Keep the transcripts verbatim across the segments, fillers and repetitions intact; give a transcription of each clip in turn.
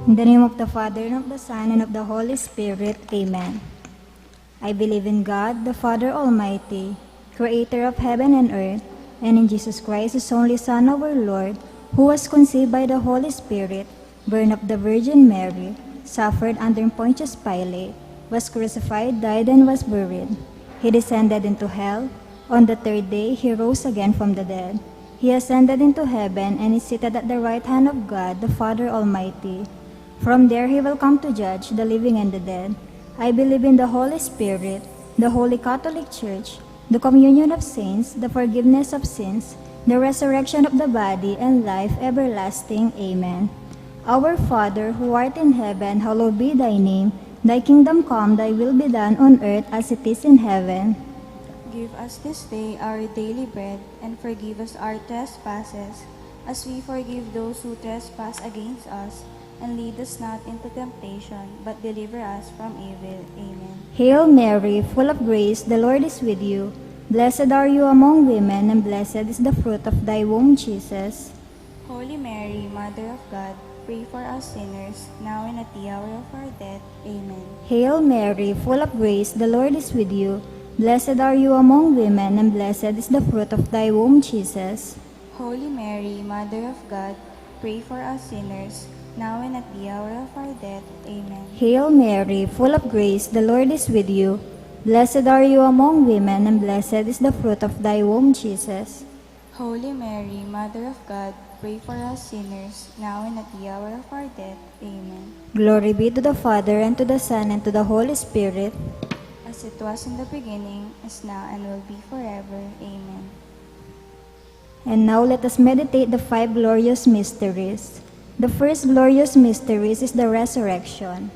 In the name of the Father, and of the Son, and of the Holy Spirit. Amen. I believe in God, the Father Almighty, creator of heaven and earth, and in Jesus Christ, his only Son, our Lord, who was conceived by the Holy Spirit, born of the Virgin Mary, suffered under Pontius Pilate, was crucified, died, and was buried. He descended into hell. On the third day, he rose again from the dead. He ascended into heaven and is seated at the right hand of God, the Father Almighty. From there, he will come to judge the living and the dead. I believe in the Holy Spirit, the Holy Catholic Church, the communion of saints, the forgiveness of sins, the resurrection of the body, and life everlasting. Amen. Our Father, who art in heaven, hallowed be thy name. Thy kingdom come, thy will be done on earth as it is in heaven. Give us this day our daily bread, and forgive us our trespasses, as we forgive those who trespass against us. And lead us not into temptation, but deliver us from evil. Amen. Hail Mary, full of grace, the Lord is with you. Blessed are you among women, and blessed is the fruit of thy womb, Jesus. Holy Mary, Mother of God, pray for us sinners, now and at the hour of our death. Amen. Hail Mary, full of grace, the Lord is with you. Blessed are you among women, and blessed is the fruit of thy womb, Jesus. Holy Mary, Mother of God, pray for us sinners, now and at the hour of our death. Amen. Hail Mary, full of grace, the Lord is with you. Blessed are you among women, and blessed is the fruit of thy womb, Jesus. Holy Mary, Mother of God, pray for us sinners, now and at the hour of our death. Amen. Glory be to the Father, and to the Son, and to the Holy Spirit. As it was in the beginning, is now, and will be forever. Amen. And now let us meditate the five glorious mysteries. The first glorious mystery is the resurrection.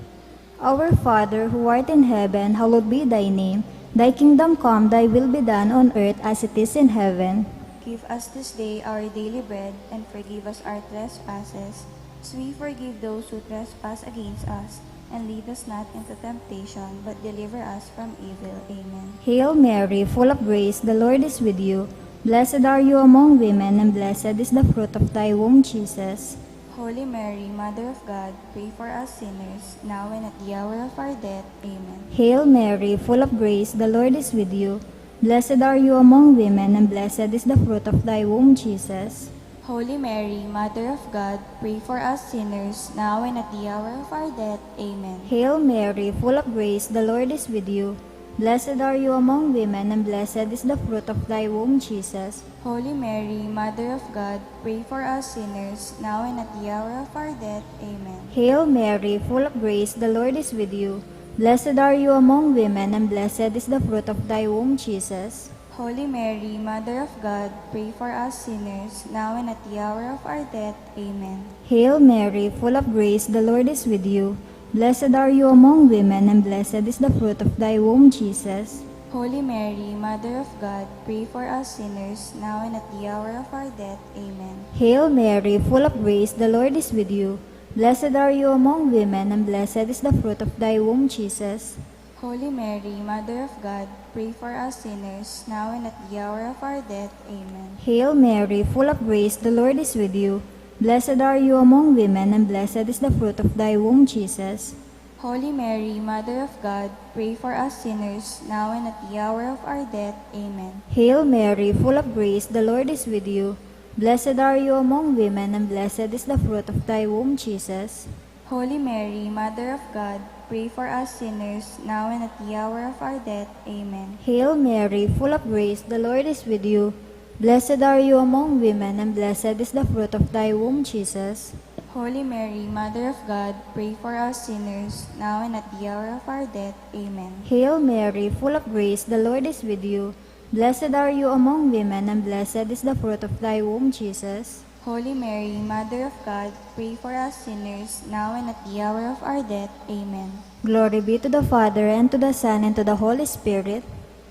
Our Father, who art in heaven, hallowed be thy name. Thy kingdom come, thy will be done on earth as it is in heaven. Give us this day our daily bread, and forgive us our trespasses, as we forgive those who trespass against us. And lead us not into temptation, but deliver us from evil. Amen. Hail Mary, full of grace, the Lord is with you. Blessed are you among women, and blessed is the fruit of thy womb, Jesus. Holy Mary, Mother of God, pray for us sinners, now and at the hour of our death. Amen. Hail Mary, full of grace, the Lord is with you. Blessed are you among women, and blessed is the fruit of thy womb, Jesus. Holy Mary, Mother of God, pray for us sinners, now and at the hour of our death. Amen. Hail Mary, full of grace, the Lord is with you. Blessed are you among women, and blessed is the fruit of thy womb, Jesus. Holy Mary, Mother of God, pray for us sinners, now and at the hour of our death. Amen. Hail Mary, full of grace, the Lord is with you. Blessed are you among women, and blessed is the fruit of thy womb, Jesus. Holy Mary, Mother of God, pray for us sinners, now and at the hour of our death. Amen. Hail Mary, full of grace, the Lord is with you. Blessed are you among women, and blessed is the fruit of thy womb, Jesus. Holy Mary, Mother of God, pray for us sinners, now and at the hour of our death. Amen. Hail Mary, full of grace, the Lord is with you. Blessed are you among women, and blessed is the fruit of thy womb, Jesus. Holy Mary, Mother of God, pray for us sinners, now and at the hour of our death. Amen. Hail Mary, full of grace, the Lord is with you. Blessed are you among women, and blessed is the fruit of thy womb, Jesus. Holy Mary, Mother of God, pray for us sinners, now and at the hour of our death. Amen. Hail Mary, full of grace, the Lord is with you. Blessed are you among women, and blessed is the fruit of thy womb, Jesus. Holy Mary, Mother of God, pray for us sinners, now and at the hour of our death. Amen. Hail Mary, full of grace, the Lord is with you. Blessed are you among women, and blessed is the fruit of thy womb, Jesus. Holy Mary, Mother of God, pray for us sinners, now and at the hour of our death. Amen. Hail Mary, full of grace, the Lord is with you. Blessed are you among women, and blessed is the fruit of thy womb, Jesus. Holy Mary, Mother of God, pray for us sinners, now and at the hour of our death. Amen. Glory be to the Father, and to the Son, and to the Holy Spirit.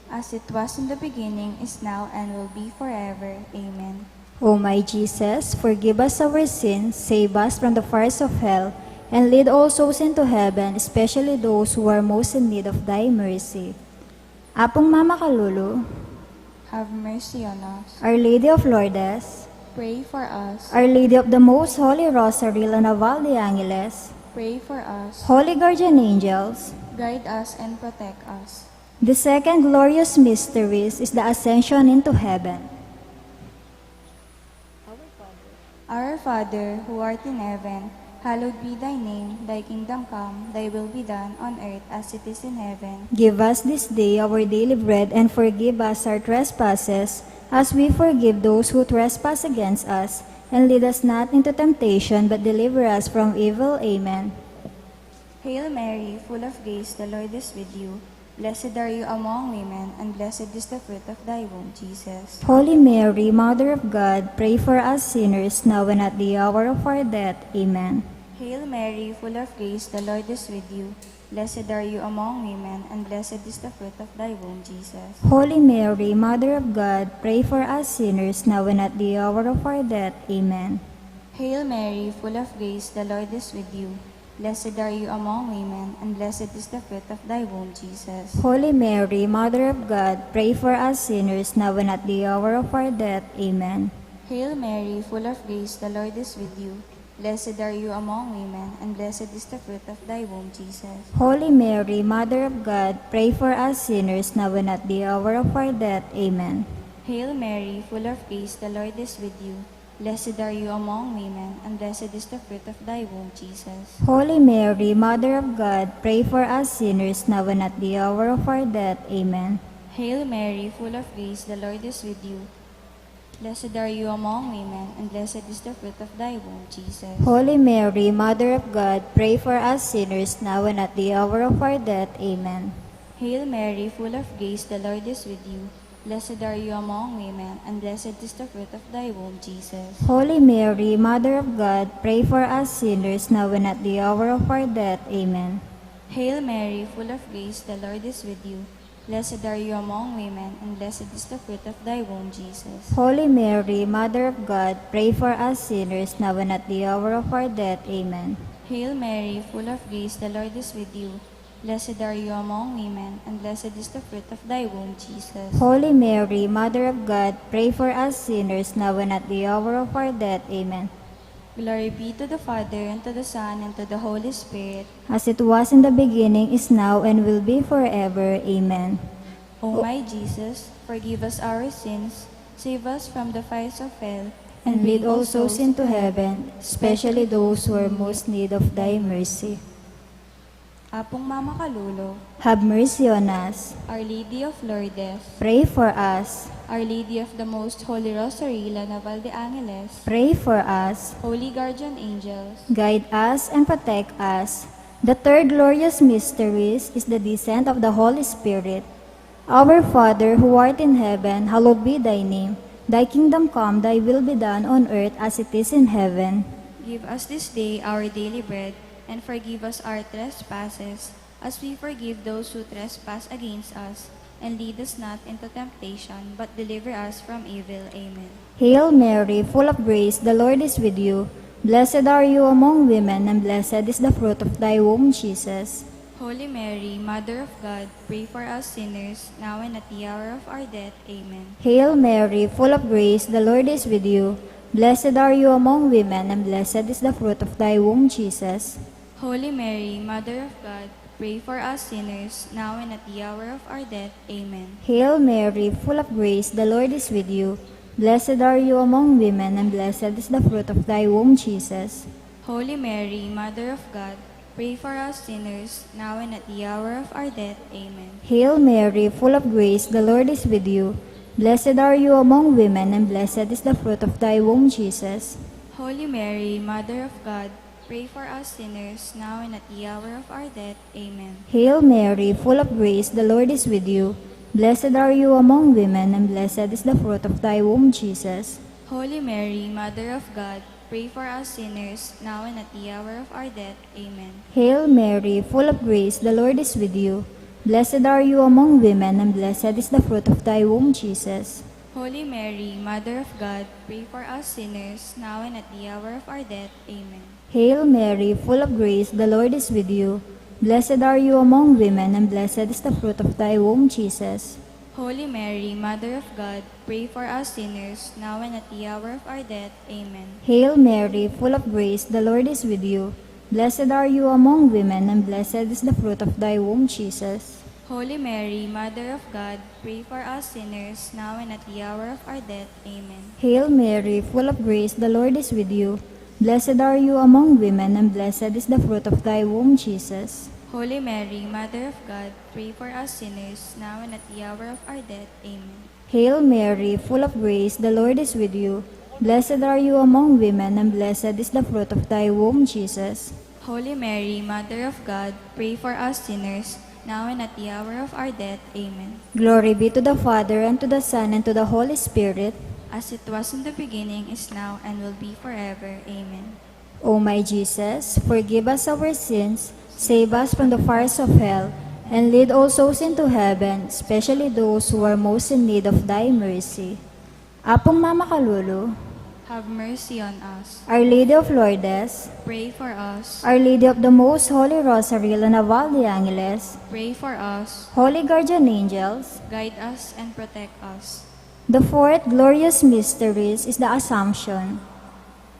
As it was in the beginning, is now, and will be forever. Amen. O my Jesus, forgive us our sins, save us from the fires of hell, and lead all souls into heaven, especially those who are most in need of thy mercy. Apung Mamakalulu, have mercy on us. Our Lady of Lourdes, pray for us. Our Lady of the Most Holy Rosary, La Naval de Angeles, Pray for us. Holy guardian angels, guide us and protect us. The second glorious mysteries is the Ascension into heaven. Our Father, who art in heaven, hallowed be thy name. Thy kingdom come, thy will be done on earth as it is in heaven. Give us this day our daily bread, and forgive us our trespasses, as we forgive those who trespass against us. And lead us not into temptation, but deliver us from evil. Amen. Hail Mary, full of grace, the Lord is with you. Blessed are you among women, and blessed is the fruit of thy womb, Jesus. Holy Mary, Mother of God, pray for us sinners, now and at the hour of our death. Amen. Hail Mary, full of grace, the Lord is with you. Blessed are you among women, and blessed is the fruit of thy womb, Jesus. Holy Mary, Mother of God, pray for us sinners, now and at the hour of our death. Amen. Hail Mary, full of grace, the Lord is with you. Blessed are you among women, and blessed is the fruit of thy womb, Jesus. Holy Mary, Mother of God, pray for us sinners, now and at the hour of our death. Amen. Hail Mary, full of grace, the Lord is with you. Blessed are you among women, and blessed is the fruit of thy womb, Jesus. Holy Mary, Mother of God, pray for us sinners, now and at the hour of our death. Amen. Hail Mary, full of grace, the Lord is with you. Blessed are you among women, and blessed is the fruit of thy womb, Jesus. Holy Mary, Mother of God, pray for us sinners, now and at the hour of our death. Amen. Hail Mary, full of grace, the Lord is with you. Blessed are you among women, and blessed is the fruit of thy womb, Jesus. Holy Mary, Mother of God, pray for us sinners, now and at the hour of our death. Amen. Hail Mary, full of grace, the Lord is with you. Blessed are you among women, and blessed is the fruit of thy womb, Jesus. Holy Mary, Mother of God, pray for us sinners, now and at the hour of our death. Amen. Hail Mary, full of grace, the Lord is with you. Blessed are you among women, and blessed is the fruit of thy womb, Jesus. Holy Mary, Mother of God, pray for us sinners, now and at the hour of our death. Amen. Hail Mary, full of grace, the Lord is with you. Blessed are you among women, and blessed is the fruit of thy womb, Jesus. Holy Mary, Mother of God, pray for us sinners, now and at the hour of our death. Amen. Glory be to the Father, and to the Son, and to the Holy Spirit. As it was in the beginning, is now, and will be forever. Amen. O my Jesus, forgive us our sins, save us from the fires of hell, and lead all souls into heaven, especially those who are most need of thy mercy. Apung Mama Kalulu, have mercy on us. Our Lady of Lourdes, pray for us. Our Lady of the Most Holy Rosary, La Naval de Angeles, pray for us. Holy Guardian Angels, guide us and protect us. The third glorious mysteries is the descent of the Holy Spirit. Our Father, who art in heaven, hallowed be thy name. Thy kingdom come, thy will be done on earth as it is in heaven. Give us this day our daily bread, and forgive us our trespasses, as we forgive those who trespass against us. And lead us not into temptation, but deliver us from evil. Amen. Hail Mary, full of grace, the Lord is with you. Blessed are you among women, and blessed is the fruit of thy womb, Jesus. Holy Mary, Mother of God, pray for us sinners, now and at the hour of our death. Amen. Hail Mary, full of grace, the Lord is with you. Blessed are you among women, and blessed is the fruit of thy womb, Jesus. Holy Mary, Mother of God, pray for us sinners, now and at the hour of our death. Amen. Hail Mary, full of grace, the Lord is with you. Blessed are you among women, and blessed is the fruit of thy womb, Jesus. Holy Mary, Mother of God, pray for us sinners, now and at the hour of our death. Amen. Hail Mary, full of grace, the Lord is with you. Blessed are you among women, and blessed is the fruit of thy womb, Jesus. Holy Mary, Mother of God, pray for us sinners, now and at the hour of our death. Amen. Hail Mary, full of grace, the Lord is with you. Blessed are you among women, and blessed is the fruit of thy womb, Jesus. Holy Mary, Mother of God, pray for us sinners, now and at the hour of our death. Amen. Hail Mary, full of grace, the Lord is with you. Blessed are you among women, and blessed is the fruit of thy womb, Jesus. Holy Mary, Mother of God, pray for us sinners, now and at the hour of our death. Amen. Hail Mary, full of grace, the Lord is with you. Blessed are you among women, and blessed is the fruit of thy womb, Jesus. Holy Mary, Mother of God, pray for us sinners, now and at the hour of our death. Amen. Hail Mary, full of grace, the Lord is with you. Blessed are you among women, and blessed is the fruit of thy womb, Jesus. Holy Mary, Mother of God, pray for us sinners, now and at the hour of our death. Amen. Hail Mary, full of grace, the Lord is with you. Blessed are you among women, and blessed is the fruit of thy womb, Jesus. Holy Mary, Mother of God, pray for us sinners, now and at the hour of our death. Amen. Hail Mary, full of grace, the Lord is with you. Blessed are you among women, and blessed is the fruit of thy womb, Jesus. Holy Mary, Mother of God, pray for us sinners, now and at the hour of our death. Amen. Glory be to the Father, and to the Son, and to the Holy Spirit. As it was in the beginning, is now, and will be forever. Amen. O my Jesus, forgive us our sins, save us from the fires of hell, and lead all souls into heaven, especially those who are most in need of thy mercy. Apung Mama Kalulu, Have mercy on us. Our Lady of Lourdes, Pray for us. Our Lady of the Most Holy Rosary, La Naval de Angeles, Pray for us. Holy Guardian Angels. Guide us and protect us. The fourth glorious mystery is the Assumption.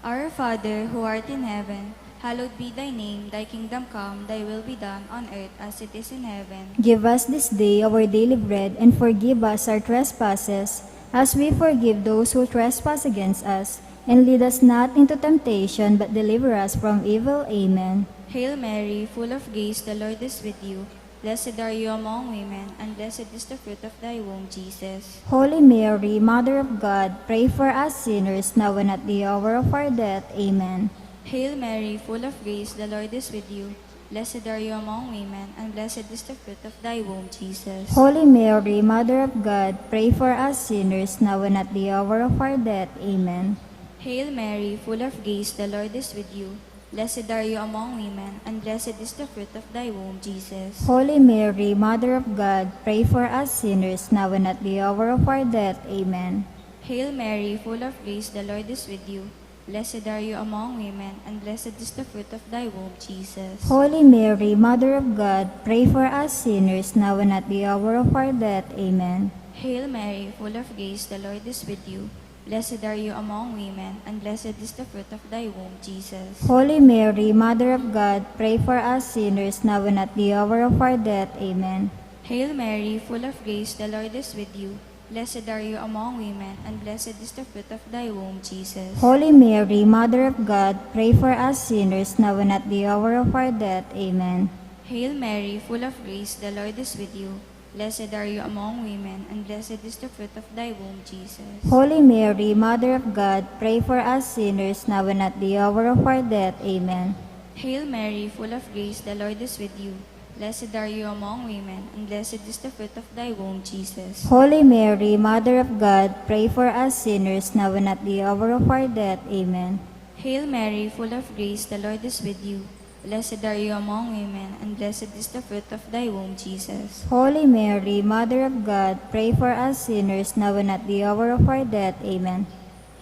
Our Father, who art in heaven, hallowed be thy name. Thy kingdom come, thy will be done on earth as it is in heaven. Give us this day our daily bread, and forgive us our trespasses, as we forgive those who trespass against us. And lead us not into temptation, but deliver us from evil. Amen. Hail Mary, full of grace, the Lord is with you. Blessed are you among women, and blessed is the fruit of thy womb, Jesus. Holy Mary, Mother of God, pray for us sinners, now and at the hour of our death. Amen. Hail Mary, full of grace, the Lord is with you. Blessed are you among women, and blessed is the fruit of thy womb, Jesus. Holy Mary, Mother of God, pray for us sinners, now and at the hour of our death. Amen. Hail Mary, full of grace, the Lord is with you. Blessed are you among women, and blessed is the fruit of thy womb, Jesus. Holy Mary, Mother of God, pray for us sinners, now and at the hour of our death. Amen. Hail Mary, full of grace, the Lord is with you. Blessed are you among women, and blessed is the fruit of thy womb, Jesus. Holy Mary, Mother of God, pray for us sinners, now and at the hour of our death. Amen. Hail Mary, full of grace, the Lord is with you. Blessed are you among women, and blessed is the fruit of thy womb, Jesus. Holy Mary, Mother of God, pray for us sinners, now and at the hour of our death. Amen. Hail Mary, full of grace, the Lord is with you. Blessed are you among women, and blessed is the fruit of thy womb, Jesus. Holy Mary, Mother of God, pray for us sinners, now and at the hour of our death. Amen. Hail Mary, full of grace, the Lord is with you. Blessed are you among women, and blessed is the fruit of thy womb, Jesus. Holy Mary, Mother of God, pray for us sinners, now and at the hour of our death. Amen. Hail Mary, full of grace, the Lord is with you. Blessed are you among women, and blessed is the fruit of thy womb, Jesus. Holy Mary, Mother of God, pray for us sinners, now and at the hour of our death. Amen. Hail Mary, full of grace, the Lord is with you. Blessed are you among women, and blessed is the fruit of thy womb, Jesus. Holy Mary, Mother of God, pray for us sinners, now and at the hour of our death. Amen.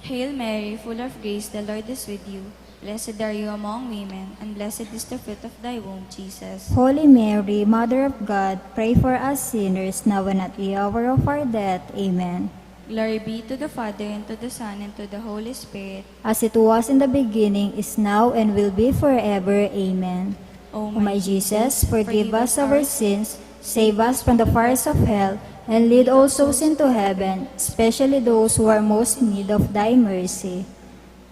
Hail Mary, full of grace, the Lord is with you. Blessed are you among women, and blessed is the fruit of thy womb, Jesus. Holy Mary, Mother of God, pray for us sinners, now and at the hour of our death. Amen. Glory be to the Father, and to the Son, and to the Holy Spirit. As it was in the beginning, is now, and will be forever. Amen. O O my Jesus, forgive us our sins, save us from the fires of hell, and lead all souls into heaven, especially those who are most in need of thy mercy.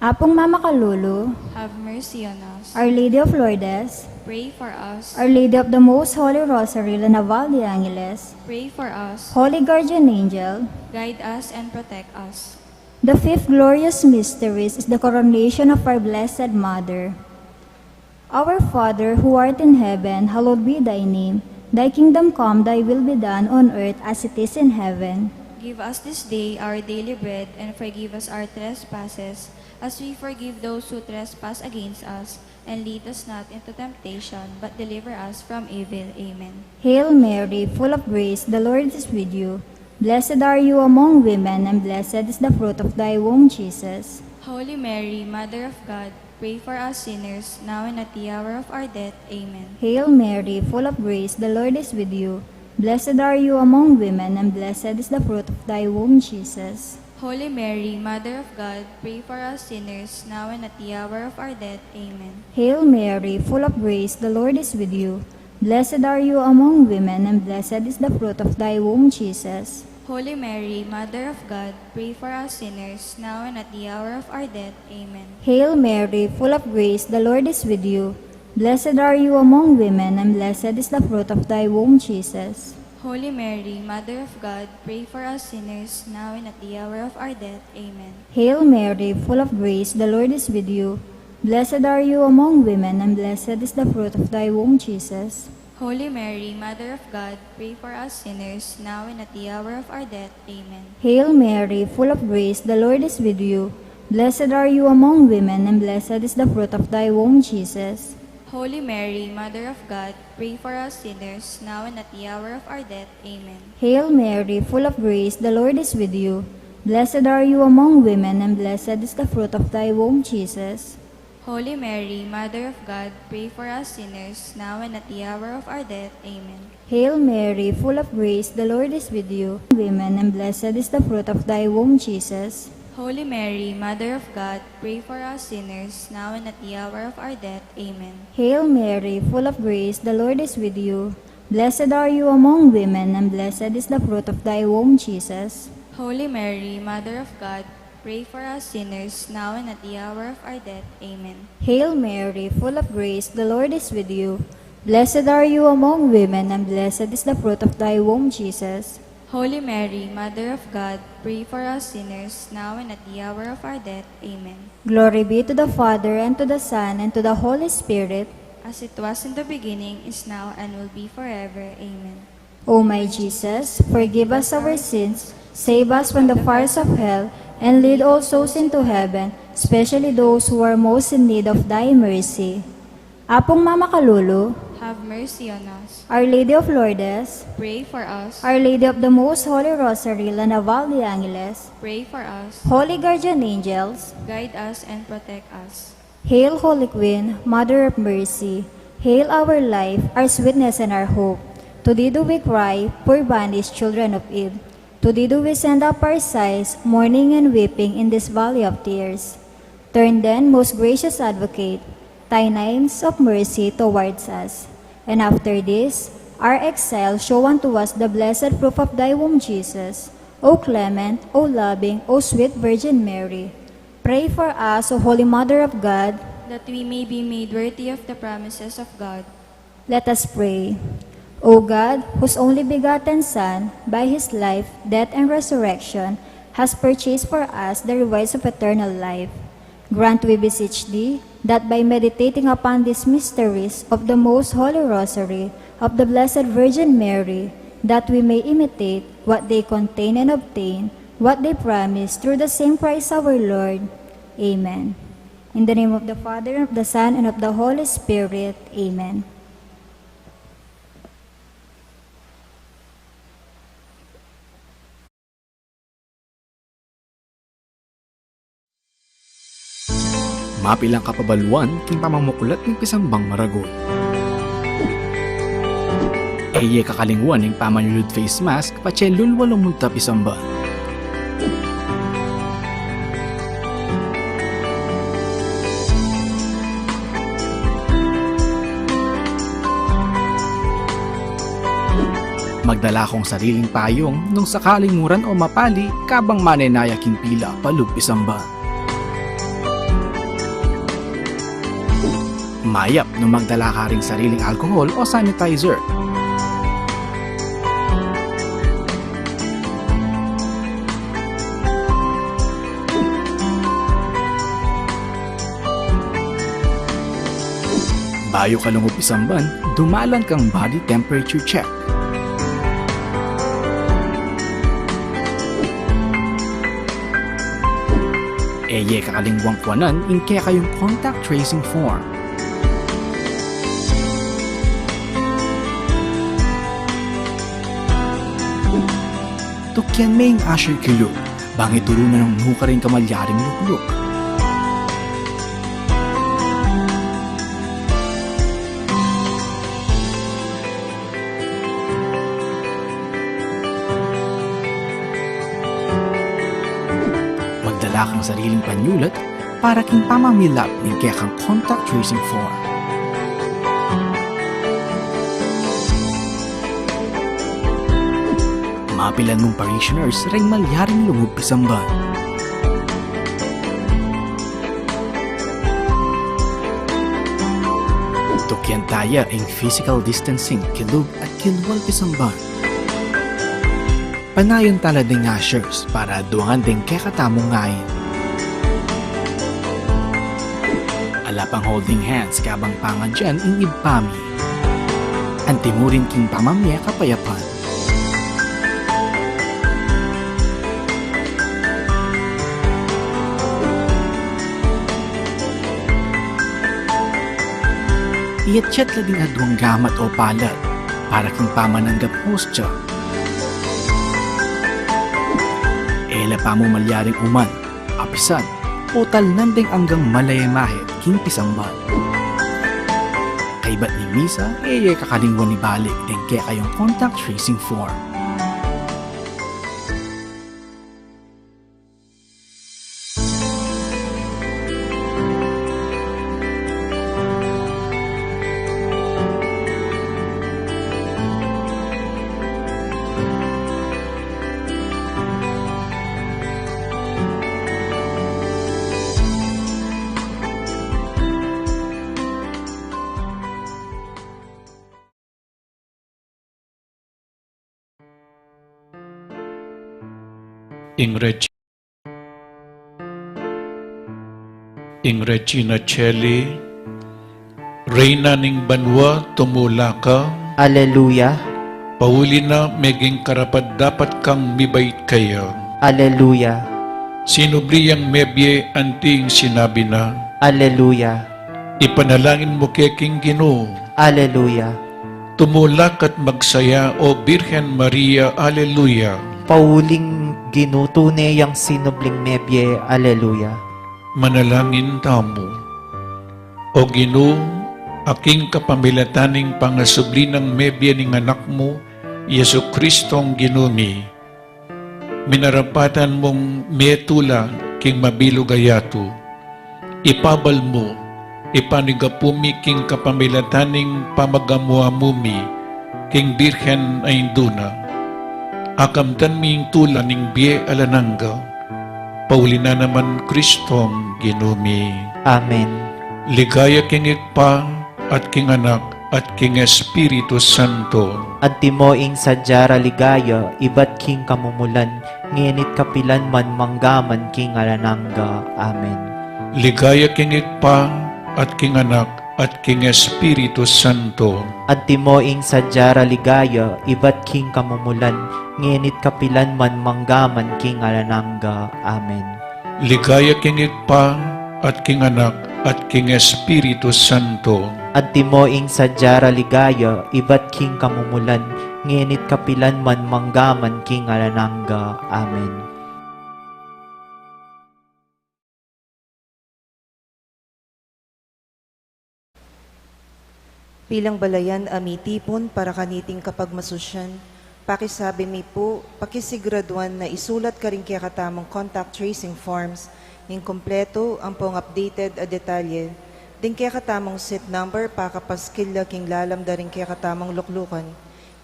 Apung Mama Kalulu, Have mercy on us. Our Lady of Lourdes, Pray for us. Our Lady of the Most Holy Rosary, La Naval de Angeles, Pray for us. Holy Guardian Angel. Guide us and protect us. The fifth glorious mystery is the coronation of our Blessed Mother. Our Father, who art in heaven, hallowed be thy name. Thy kingdom come, thy will be done on earth as it is in heaven. Give us this day our daily bread, and forgive us our trespasses, as we forgive those who trespass against us. And lead us not into temptation, but deliver us from evil. Amen. Hail Mary, full of grace, the Lord is with you. Blessed are you among women, and blessed is the fruit of thy womb, Jesus. Holy Mary, Mother of God, pray for us sinners, now and at the hour of our death. Amen. Hail Mary, full of grace, the Lord is with you. Blessed are you among women, and blessed is the fruit of thy womb, Jesus. Holy Mary, Mother of God, pray for us sinners, now and at the hour of our death. Amen. Hail Mary, full of grace, the Lord is with you. Blessed are you among women, and blessed is the fruit of thy womb, Jesus. Holy Mary, Mother of God, pray for us sinners, now and at the hour of our death. Amen. Hail Mary, full of grace, the Lord is with you. Blessed are you among women, and blessed is the fruit of thy womb, Jesus. Holy Mary, Mother of God, pray for us sinners, now and at the hour of our death. Amen. Hail Mary, full of grace, the Lord is with you. Blessed are you among women, and blessed is the fruit of thy womb, Jesus. Holy Mary, Mother of God, pray for us sinners, now and at the hour of our death. Amen. Hail Mary, full of grace, the Lord is with you. Blessed are you among women, and blessed is the fruit of thy womb, Jesus. Holy Mary, Mother of God, pray for us sinners, now and at the hour of our death. Amen. Hail Mary, full of grace, the Lord is with you. Blessed are you among women, and blessed is the fruit of thy womb, Jesus. Holy Mary, Mother of God, pray for us sinners, now and at the hour of our death. Amen. Hail Mary, full of grace, the Lord is with you. Women, and blessed is the fruit of thy womb, Jesus. Holy Mary, Mother of God, pray for us sinners, now and at the hour of our death. Amen. Hail Mary, full of grace, the Lord is with you. Blessed are you among women, and blessed is the fruit of thy womb, Jesus. Holy Mary, Mother of God, pray for us sinners, now and at the hour of our death. Amen. Hail Mary, full of grace, the Lord is with you. Blessed are you among women, and blessed is the fruit of thy womb, Jesus. Holy Mary, Mother of God, pray for us sinners, now and at the hour of our death. Amen. Glory be to the Father, and to the Son, and to the Holy Spirit. As it was in the beginning, is now, and will be forever. Amen. O my Jesus, forgive us our sins, save us from the fires of hell, and lead all souls into heaven, especially those who are most in need of thy mercy. Apung Mamakalulu, have mercy on us. Our Lady of Lourdes, pray for us. Our Lady of the Most Holy Rosary, La Naval de Angeles, pray for us. Holy Guardian Angels, guide us and protect us. Hail, Holy Queen, Mother of Mercy, hail our life, our sweetness, and our hope. To thee do we cry, poor banished children of Eve. To thee do we send up our sighs, mourning and weeping in this valley of tears. Turn then, most gracious Advocate, thine eyes of mercy towards us. And after this, our exile, show unto us the blessed fruit of thy womb, Jesus. O clement, O loving, O sweet Virgin Mary, pray for us, O Holy Mother of God, that we may be made worthy of the promises of God. Let us pray. O God, whose only begotten Son, by his life, death, and resurrection, has purchased for us the rewards of eternal life, grant, we beseech thee, that by meditating upon these mysteries of the Most Holy Rosary of the Blessed Virgin Mary, that we may imitate what they contain and obtain what they promise, through the same Christ our Lord. Amen. In the name of the Father, and of the Son, and of the Holy Spirit. Amen. Mapilang kapabaluan king pamamuklat ning pisambang maragul. E ye kakalingwan ing pamanyulud face mask patse lulwa lumunta pisamban. Magdala kong sariling payung nung sakaling muran o mapali kabang manenaya king pila palub pisamban. Mayap nung magdala ka ring sariling alcohol o sanitizer. Bayu ka lungub pisamban, dumalan kang body temperature check. E ye kakalingwang kuanan ing kekayung contact tracing form. Tukyan me ing usher kilub, bang ituru na nung nu karing kamalyaring lukluk. Akang sariling panyulat para king pamamilap ning kekang contact tracing form. Mapilan mung parishioners reng malyaring lungub pisamban. Tukian taya ing physical distancing kilub at kilwal pisamban. Panayan tala ding ushers para duangan ding kekatamung ngain. Ala pang holding hands kabang pangadyan ing Ibpa mi. Antimurin king pamamie kapayapan. Iyatyat la ding aduang gamat o palad para king pamananggap hostya. E la pamumalyaring uman, apisan, o talnan deng anggang malayamahit king pisamban. Kaybat ning misa, e ye kakalingwan ibalik deng kekayung contact tracing form. Ing Reg-, ing Regina Caeli, Reyna ning banua, tumula ka. Aleluya. Pauli na meging karapat-dapat kang mibait kaya. Aleluya. Sinubli yang mebie anti ing sinabi na. Aleluya. Ipanalangin mu ke king Ginu. Aleluya. Tumula ka't magsaya, O Birhen Maria. Aleluya. Pauling Ginu, tune yang sinubling mebie. Aleluya. Manalangin tamu. O Ginu, a king kapamilatan ning pangasubli nang mebie ning Anak mu, Jesucristong Ginu mi, minarapatan mung metula king mabilug a yatu. Ipabal mu, ipanigapu mi king kapamilatan ning pamagamu-amu mi king Birhen a Indu na. Akamtan mi ing tula ning bie alang angga. Pauli na naman Kristong Ginu mi. Amen. Ligaya king Ibpa, at king Anak, at king Espiritu Santo. Antimo ing sadya ra ligaya, ibat king kamumulan, ngeni't kapilan man, manggaman king alang angga. Amen. Ligaya king Ibpa, at king Anak, at king Espiritu Santo. Antimo ing sadya ra ligaya, ibat king kamumulan, ngeni't kapilan man, manggaman king alang angga. Amen. Ligaya king Ibpa, at king Anak, at king Espiritu Santo. Antimo ing sadya ra ligaya, ibat king kamumulan, ngeni't kapilan man, manggaman king alang angga. Amen. Bilang balayan a mitipun para kaniting kapagmasusyan, pakisabi mi pu, pakisiguraduan na isulat karing kekatamung contact tracing forms ing kumpletu ampong updated a detalye ding kekatamung seat number pakapaskil la king lalam da ring kekatamung luklukan.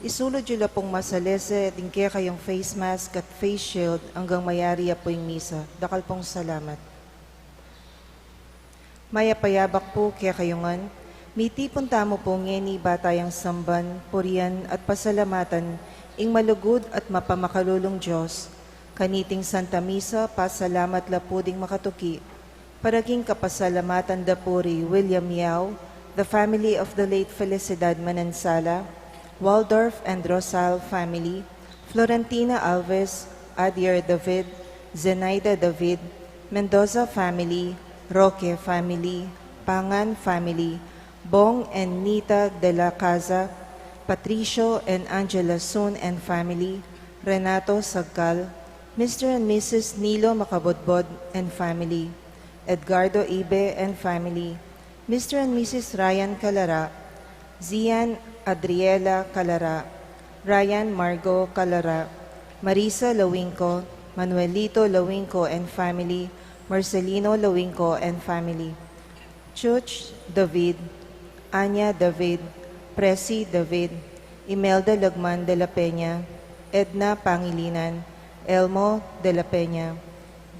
Isulud yu la pung masalese ding kekayung face mask at face shield anggang mayari ya pu ing misa. Dakal pung salamat. Mayap a yabak pu kekayu ngan, mitipun tamu pu ngeni ba tayang samban, purian, at pasalamatan ing malugud at mapamakalulung Dios. Kaniting Santa Misa, pasalamat la pu ding makatuki, para king kapasalamatan da pu ri William Yao, the family of the late Felicidad Manansala, Waldorf and Rosal family, Florentina Alves, Adier David, Zenaida David, Mendoza family, Roque family, Pangan family, Bong and Nita de la Casa, Patricio and Angela Sun and family, Renato Sagcal, Mister and Missus Nilo Macabodbod and family, Edgardo Ibe and family, Mister and Missus Ryan Calara, Zian Adriela Calara, Ryan Margo Calara, Marisa Lawingco, Manuelito Lawingco and family, Marcelino Loinco and family. Chuch David, Anya David, Presi David, Imelda Lagman de la Peña, Edna Pangilinan, Elmo de la Peña,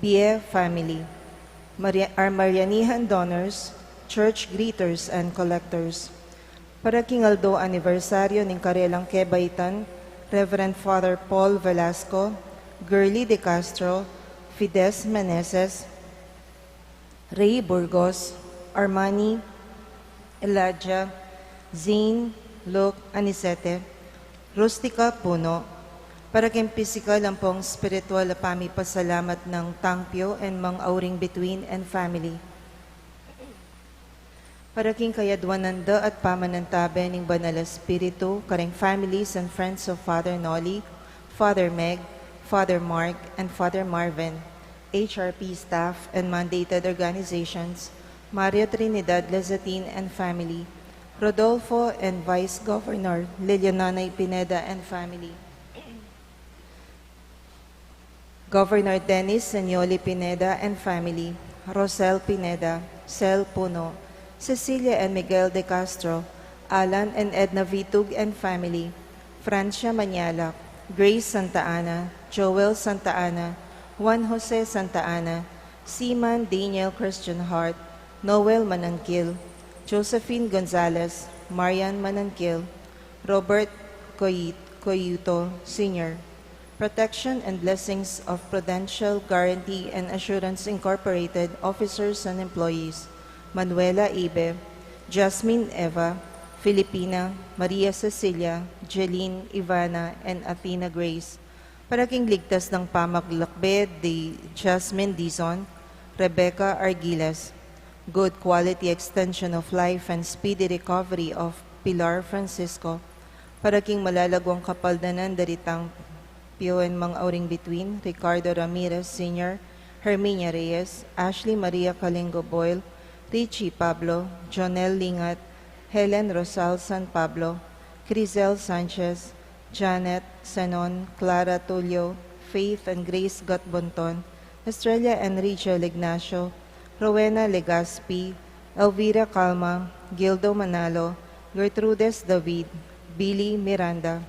Bie family. Maria, our Marianihan donors, church greeters and collectors. Para king aldo anibersaryo ning karelang kebaitan, Reverend Father Paul Velasco, Girly De Castro, Fides Meneses, Ray Burgos, Armani, Elijah, Zane, Luke, Anicete, Rustica Puno, para king pisikal ampong spiritual a pamipasalamat nang Tangpio and Mang Auring Bituin and family. Para king kayadwanan da at pamanantabe ning Banal Espiritu, karing families and friends of Father Nolly, Father Meg, Father Mark, and Father Marvin, H R P staff and mandated organizations, Mario Trinidad Lezatin and family, Rodolfo and Vice Governor Liliananay Pineda and family, Governor Dennis Senioli Pineda and family, Rosel Pineda, Sel Puno, Cecilia and Miguel De Castro, Alan and Edna Vitug and family, Francia Manialac, Grace Santa Ana, Joel Santa Ana, Juan Jose Santa Ana, Seaman Daniel Christian Hart, Noel Manangkil, Josephine Gonzalez, Marian Manangkil, Robert Coy-, Coyuto Senior. Protection and blessings of Prudential Guarantee and Assurance Incorporated officers and employees, Manuela Ibe, Jasmine Eva, Filipina, Maria Cecilia, Jeline, Ivana, and Athena Grace. Para king ligtas nang pamaglakbe di Jasmine Dizon, Rebecca Argiles. Good quality extension of life and speedy recovery of Pilar Francisco. Para king malalaguang kapaldanan da ri Tangpio and Mang Auring Bituin, Ricardo Ramirez Senior, Herminia Reyes, Ashley Maria Calingo Boyle, Richie Pablo, Jonel Lingat, Helen Rosal San Pablo, Crizel Sanchez, Janet, Senon, Clara Tulio, Faith and Grace Gatbonton, Estrella and Rigel Ignacio, Rowena Legaspi, Elvira Calma, Gildo Manalo, Gertrudes David, Billy Miranda.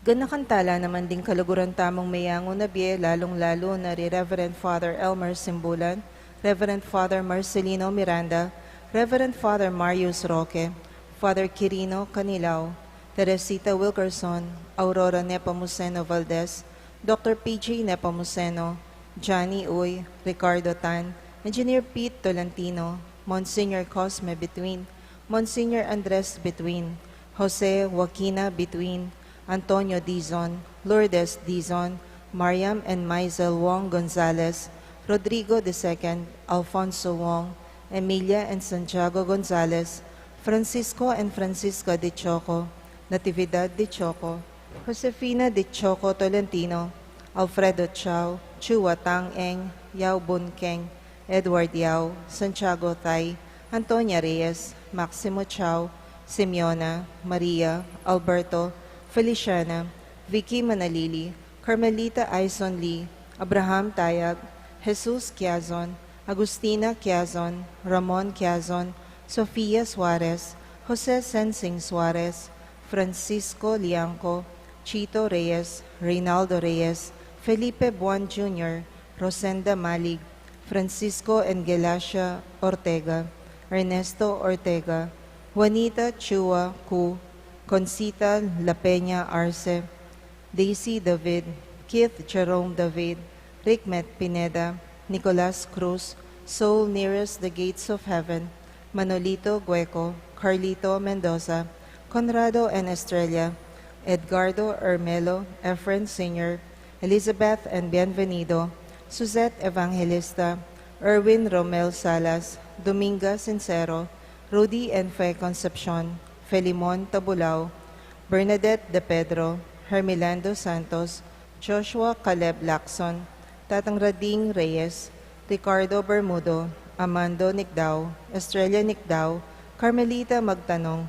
Ganakan tala naman ding kaluguran tamung meyangu na bie, lalung-lalu na ri Reverend Father Elmer Simbulan, Reverend Father Marcelino Miranda, Reverend Father Marius Roque, Father Quirino Canilao, Teresita Wilkerson, Aurora Nepomuceno Valdez, Doctor P J Nepomuceno, Johnny Uy, Ricardo Tan, Engineer Pete Tolentino, Monsignor Cosme Between, Monsignor Andres Between, Jose Joaquina Between, Antonio Dizon, Lourdes Dizon, Mariam and Maisel Wong Gonzalez, Rodrigo the second, Alfonso Wong, Emilia and Santiago Gonzalez, Francisco and Francisca de Choco, Natividad de Choco, Josefina de Choco Tolentino, Alfredo Chao, Chua Tang Eng, Yao Bun Keng, Edward Yao, Santiago Tay, Antonia Reyes, Maximo Chao, Simeona, Maria, Alberto, Feliciana, Vicky Manalili, Carmelita Aison Lee, Abraham Tayag, Jesus Quiazon, Agustina Quiazon, Ramon Quiazon, Sofia Suarez, Jose Sensing Suarez, Francisco Liangco, Chito Reyes, Reynaldo Reyes, Felipe Buan Junior, Rosenda Malig, Francisco and Gelacia Ortega, Ernesto Ortega, Juanita Chua Cu, Concita La Peña Arce, Daisy David, Keith Jerome David, Rickmet Pineda, Nicolas Cruz, Soul Nearest the Gates of Heaven, Manolito Gueco, Carlito Mendoza, Conrado and Estrella, Edgardo Ermelo, Efren Senior, Elizabeth and Bienvenido, Suzette Evangelista, Erwin Romel Salas, Dominga Sincero, Rudy and Fe Concepcion, Felimon Tabulao, Bernadette De Pedro, Hermilando Santos, Joshua Caleb Lacson, Tatang Rading Reyes, Ricardo Bermudo, Amando Nicdao, Estrella Nicdao, Carmelita Magtanong,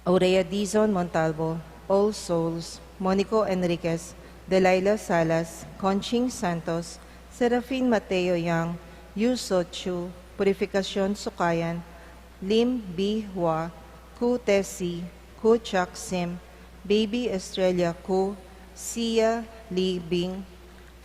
Aurea Dizon Montalvo, All Souls, Monico Enriquez, Delilah Salas, Conching Santos, Serafin Mateo Yang, Yu So Chu, Purificacion Sukayan, Lim Bi Hua, Ku Te Si, Ku Chak Sim, Baby Estrella Ku, Sia Li Bing,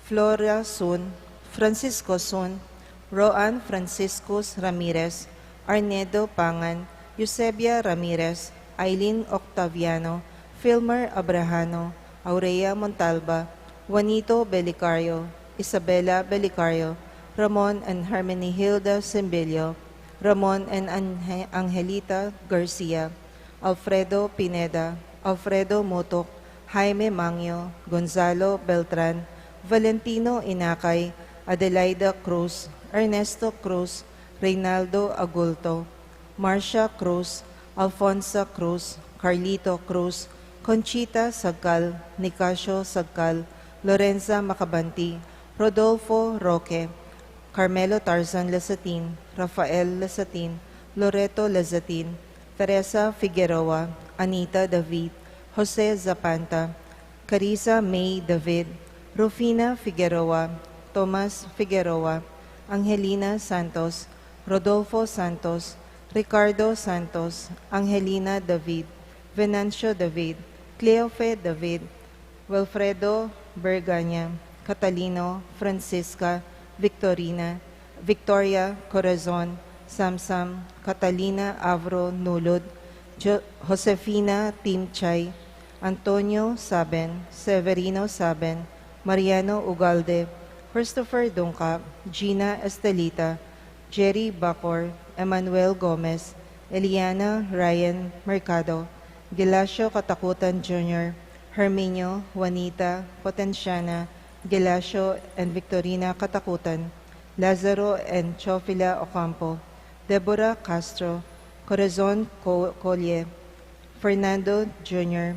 Flora Sun, Francisco Sun, Roan Franciscus Ramirez, Arnedo Pangan, Eusebia Ramirez, Aileen Octaviano, Filmer Abrahano, Aurea Montalba, Juanito Belicario, Isabela Belicario, Ramon and Hermenihilda Simbilio, Ramon and Ange-, Angelita Garcia, Alfredo Pineda, Alfredo Mutok, Jaime Mangio, Gonzalo Beltran, Valentino Inacay, Adelaida Cruz, Ernesto Cruz, Reynaldo Agulto, Marcia Cruz, Alfonsa Cruz, Carlito Cruz, Conchita Sagcal, Nicasio Sagcal, Lorenza Macabanti, Rodolfo Roque, Carmelo Tarzan Lasatin, Rafael Lasatin, Loreto Lasatin, Teresa Figueroa, Anita David, Jose Zapanta, Carissa May David, Rufina Figueroa, Tomas Figueroa, Angelina Santos, Rodolfo Santos, Ricardo Santos, Angelina David, Venancio David, Cleofe David, Wilfredo Berganya, Catalino, Francisca, Victorina, Victoria Corazon, Samsam, Catalina Avro Nulud, Jo-, Josefina Timchay, Antonio Saben, Severino Saben, Mariano Ugalde, Christopher Dungca, Gina Estelita, Jerry Bacor, Emmanuel Gomez, Eliana Ryan Mercado, Gelacio Katakutan Junior, Herminio, Juanita, Potenciana, Gelacio, and Victorina Katakutan, Lazaro and Chofila Ocampo, Deborah Castro, Corazon Co-, Colle, Fernando Junior,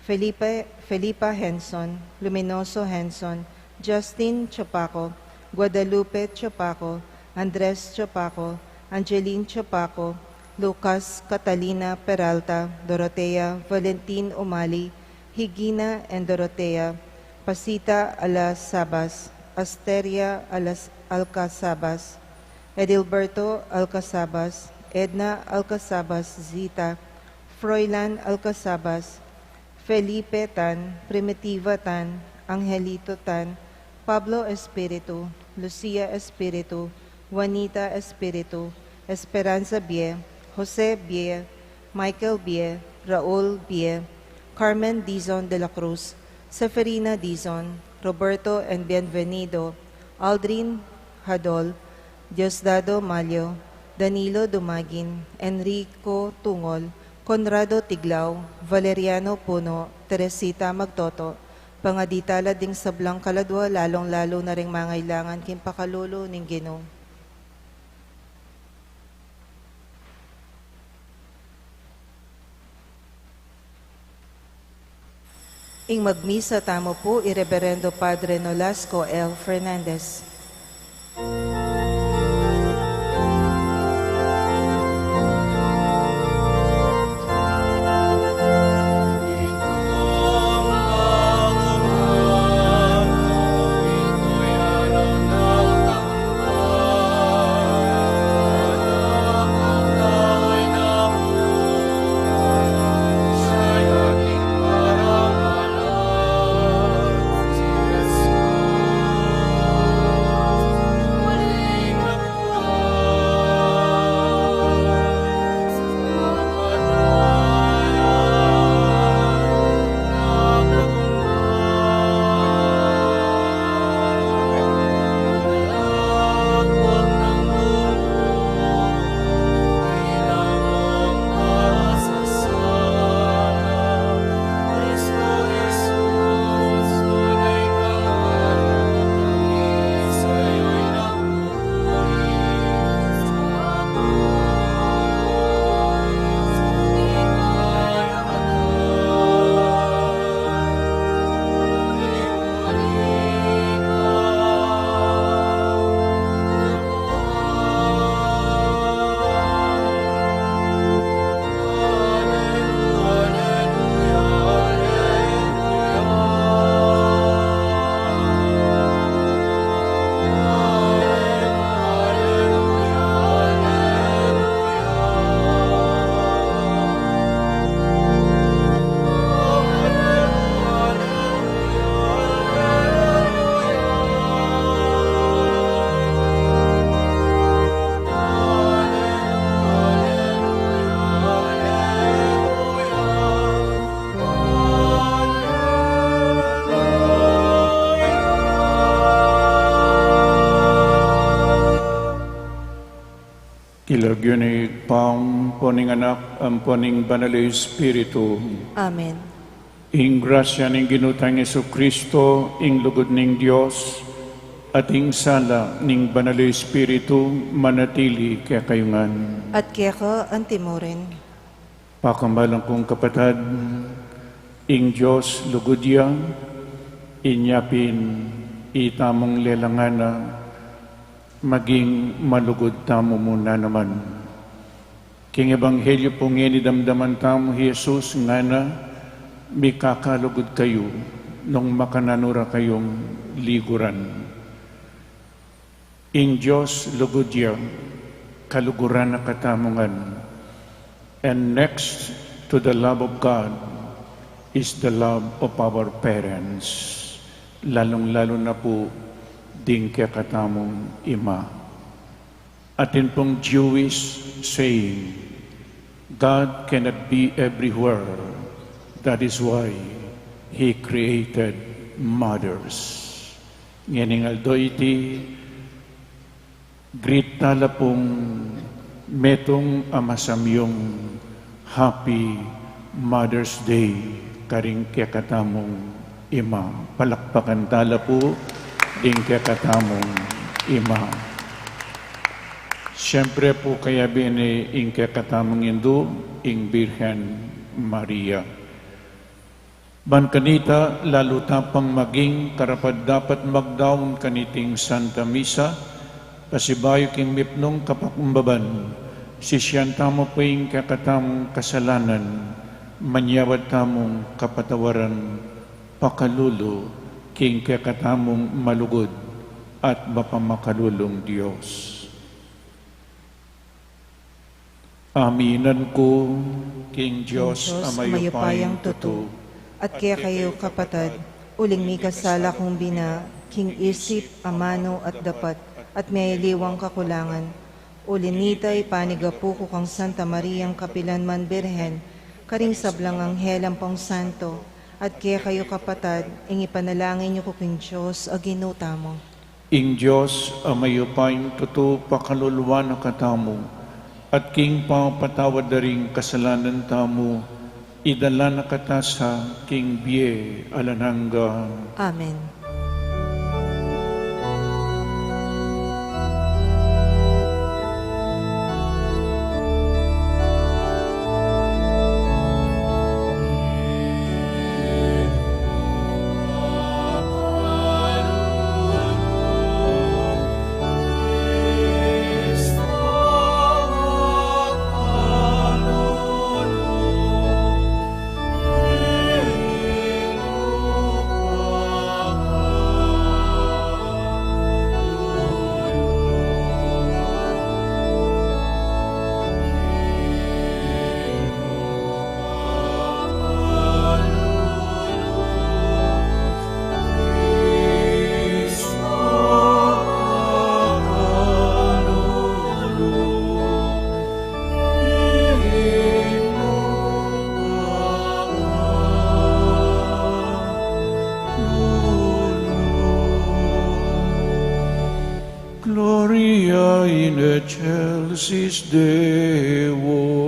Felipe, Felipa Henson, Luminoso Henson, Justin Chapaco, Guadalupe Chapaco, Andres Chapaco, Angeline Chapaco, Lucas, Catalina Peralta, Dorotea, Valentin Umali, Higina and Dorotea, Pasita Alasabas, Asteria Alas-, Alcasabas, Edilberto Alcasabas, Edna Alcasabas Zita, Froilan Alcasabas, Felipe Tan, Primitiva Tan, Angelito Tan, Pablo Espiritu, Lucia Espiritu, Juanita Espiritu, Esperanza Bie, Jose Bie, Michael Bie, Raul Bie, Carmen Dizon de la Cruz, Seferina Dizon, Roberto and Bienvenido, Aldrin Hadol, Diosdado Malio, Danilo Dumagin, Enrico Tungol, Conrado Tiglao, Valeriano Puno, Teresita Magtoto, pangaditala ding sablang kaladwa, lalung-lalu na ring mangailangan king pakalulu ning Ginu. Ing magmisa tamu pu i Reberendo Padre Nolasco L. Fernandez. King lagyu ning Ibpa, ampo ning Anak, ampo ning Banal a Espiritu. Amen. Ing grasya ning Ginu tang Jesucristo, ing lugud ning Dios, at ing sala ning Banal a Espiritu, manatili kekayu ngan. At keka antimurin. Pakamalan kung kapatad, ing Dios lugud ya, inya pin itamung lelangan na, maging malugud tamu mu naman. King ebanghelyo pu ngeni damdaman tamu i Jesus ngana, mikakalugud kayu nung makananu ra kayung liguran. Ing Dios lugud ya, kaluguran na katamu ngan. And next to the love of God is the love of our parents. Lalung-lalu na pu ding kekatamung ima. Atin pung Jewish saying, "God cannot be everywhere. That is why He created mothers." Ngening aldo iti, greet tala pung metung a masamyung Happy Mother's Day karing kekatamung ima. Palakpakan tala pu ding kekatamung ima. Siyempre pu, kayabe ne ing kekatamung indu, ing Birhen Maria. Ban kanita, lalu ta pang maging karapat-dapat magdaun kaniting Santa Misa, pasibayu king mipnung kapakumbaban, sisian tamu pu ing kekatamung kasalanan, manyawad tamung kapatawaran, pakalulu king kekatamung malugud at mapamakalulung Dios. Aminan ku king Dios a mayupayang tutu, at kekayu kapatad, uling mikasala kung bina king isip, amanu at dapat, at miyaliwang kakulangan. Uli nita, ipanigapu ku kang Santa Mariang kapilan man Birhen, karing sablang anghel ampong santo, at kekayu kapatad, ing ipanalangin yu ku king Dios a Ginu tamu. Ing Dios a mayupayang tutu pakaluluan na katamu, at king pamapatawad da ring kasalanan tamu, idala na kata sa king bie alang angga. Amen. Gloria in excelsis Deo.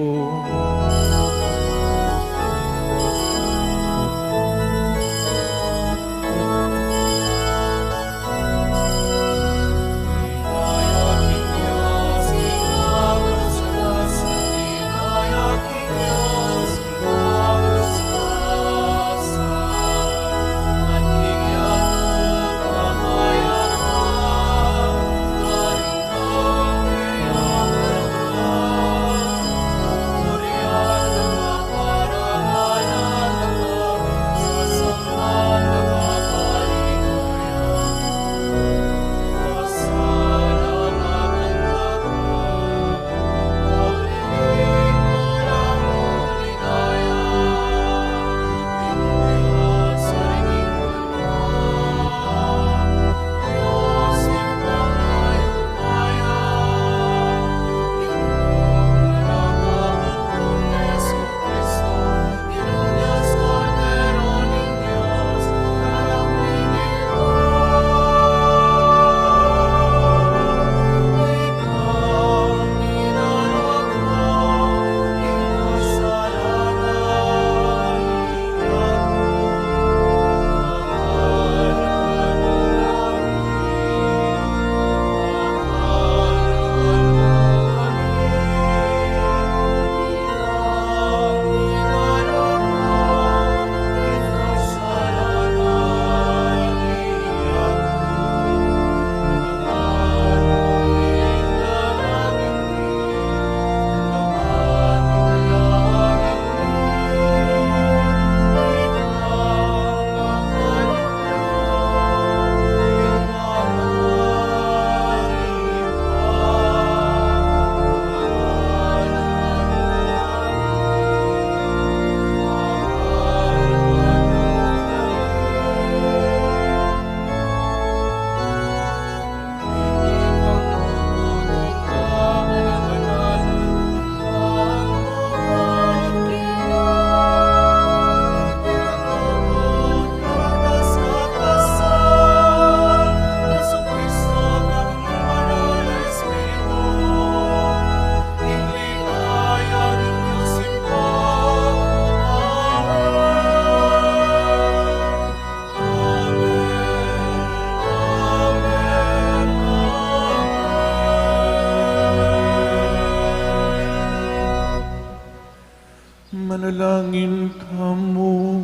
Manalangin tamu.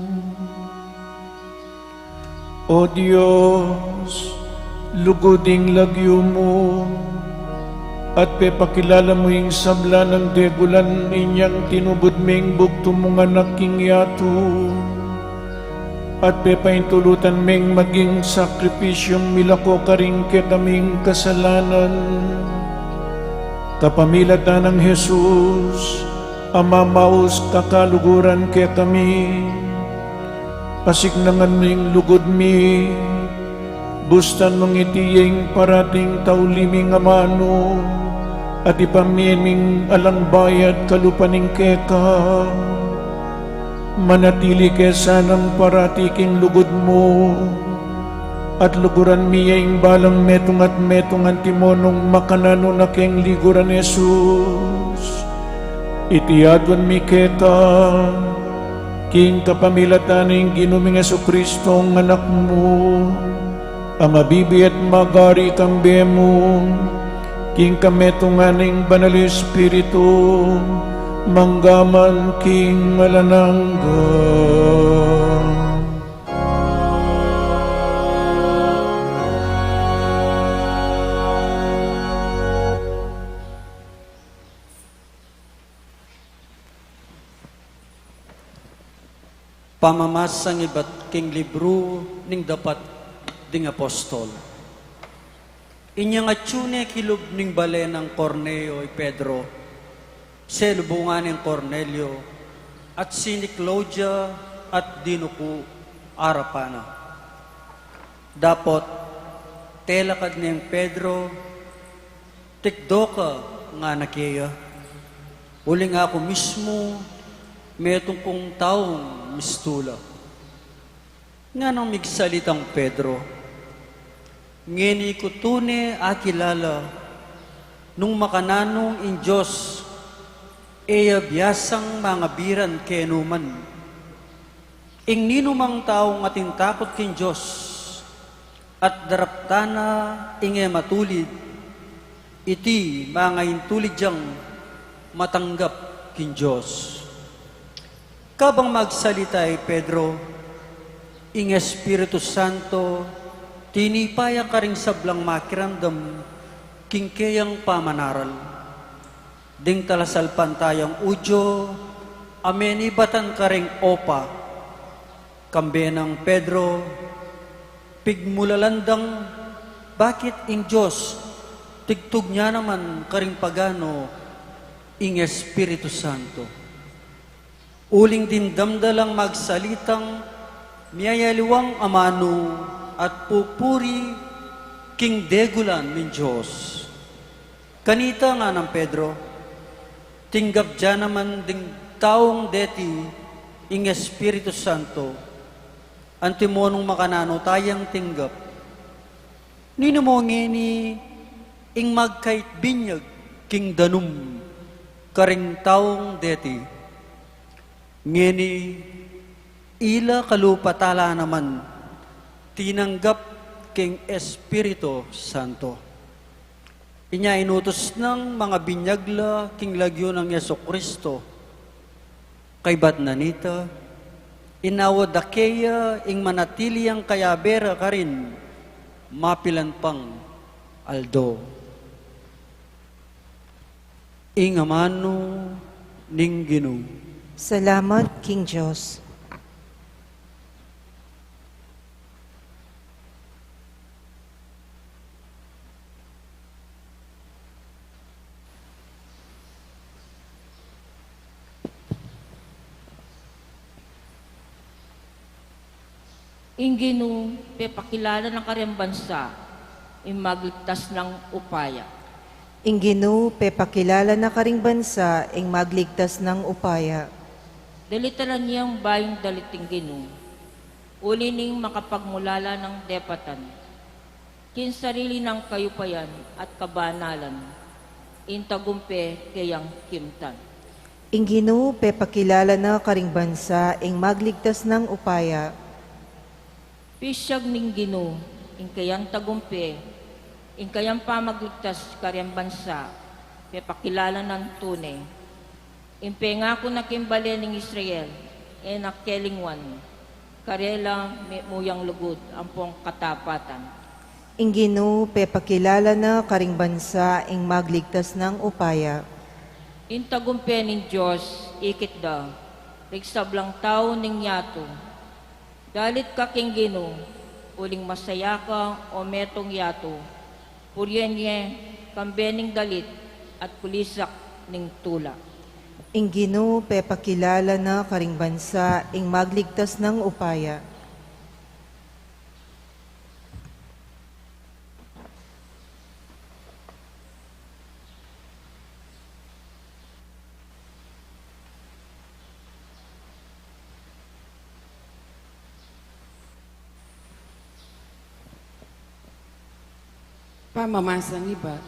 O Dios, lugud ing lagyu mu, at pepakilala mu ing sabla nang degulan inyang tinubud ming bugtung mung Anak king yatu, at pepaintulutan ming maging sakripisyung milako karing kekaming kasalanan. Kapamilatan nang Jesus, a mamaus kakaluguran kekami, pasiknangan mu ing lugud mi, bustan mung iti ya ing parating tauli ming amanu, at ipamie ming alang bayad kalupa ning keka. Manatili ke sanang parati king lugud mu, at luguran mi ya ing balang metung at metung antimonung makananu na keng liguran Jesus. Iti aduan mi keka, king kapamilatan ning Ginu ming Jesucristo, Anak mu, a mabibie at magari kambe mu, king kametungan ning Banal Espiritu, mangga man king alang angga. Pamamasang ibat king libru ning Dapat ding Apostol. Inyang atyu ne kilub ning bale nang Cornelio i Pedro, selubungan neng Cornelio, at sini Claudia at dinuku arapan na. Dapot telakad neng Pedro, tikdo ka ngana keya, uling aku mismu metung kung taung mistu la. Nganang migsalitang Pedro, ngeni ku tune akilala nung makananu ing Dios, e ya biasang mangabiran kenu man. Ing ninumang taung atin takut king Dios at daraptan na ing e matulid, iti mangaintulid yang matanggap king Dios. Kabang magsalita i Pedro, ing Espiritu Santo tinipa ya karing sablang makiramdam king keyang pamanaral. Ding talasalpantayang Judio a menibatan karing Jopa, kambe nang Pedro, pigmulalan dang bakit ing Dios tigtug nya naman karing pagano ing Espiritu Santo. Uling dimdam da lang magsalitang miyayaliwang amanu at pupuri king degulan ning Dios. Kanita, nganang Pedro, tinggap da naman ding taung deti ing Espiritu Santo, antimonung makananu tayang tinggap. Ninu mu ngeni ing magkait binyag king danum karing taung deti? Ngeni ila kalupa tala naman tinanggap king Espiritu Santo. Inya inutus nang mangabinyag la king lagyu nang Jesu-Cristo. Kaybat na nita, inawa da keya ing manatili yang kayabe ra karin mapilan pang aldo. Ing amanu ning Ginu. Salamat king Dios. Ing Ginu pepakilala na karing bansa ing magligtas nang upaya. Ing Ginu pepakilala na karing bansa ing magligtas nang upaya. Dalita la niang bayung dalit ing Ginu, uli ning makapagmulala nang depatan king sarili nang kayupayan at kabanalan, ing tagumpe keyang kimtan. Ing Ginu pepakilala na karing bansa ing magligtas nang upaya. Pisyag ning Ginu ing keyang tagumpe, ing keyang pamagligtas karing bansa, pepakilala nang tune. Ing pengaku na king bale ning Israel, e na kelingwan. Karela mitmu yang lugud ampong katapatan. Ing Ginu pepakilala na karing bansa ing magligtas nang upaya. Ing tagumpe ning Dios ikit da ring sablang tau ning yatu. Dalit ka king Ginu, uling masaya ka, o metung yatu, purien ye kambe ning dalit at kulisak ning tula. Ing Ginu pepakilala na karing bansa ing magligtas nang upaya. Pamamasan ibat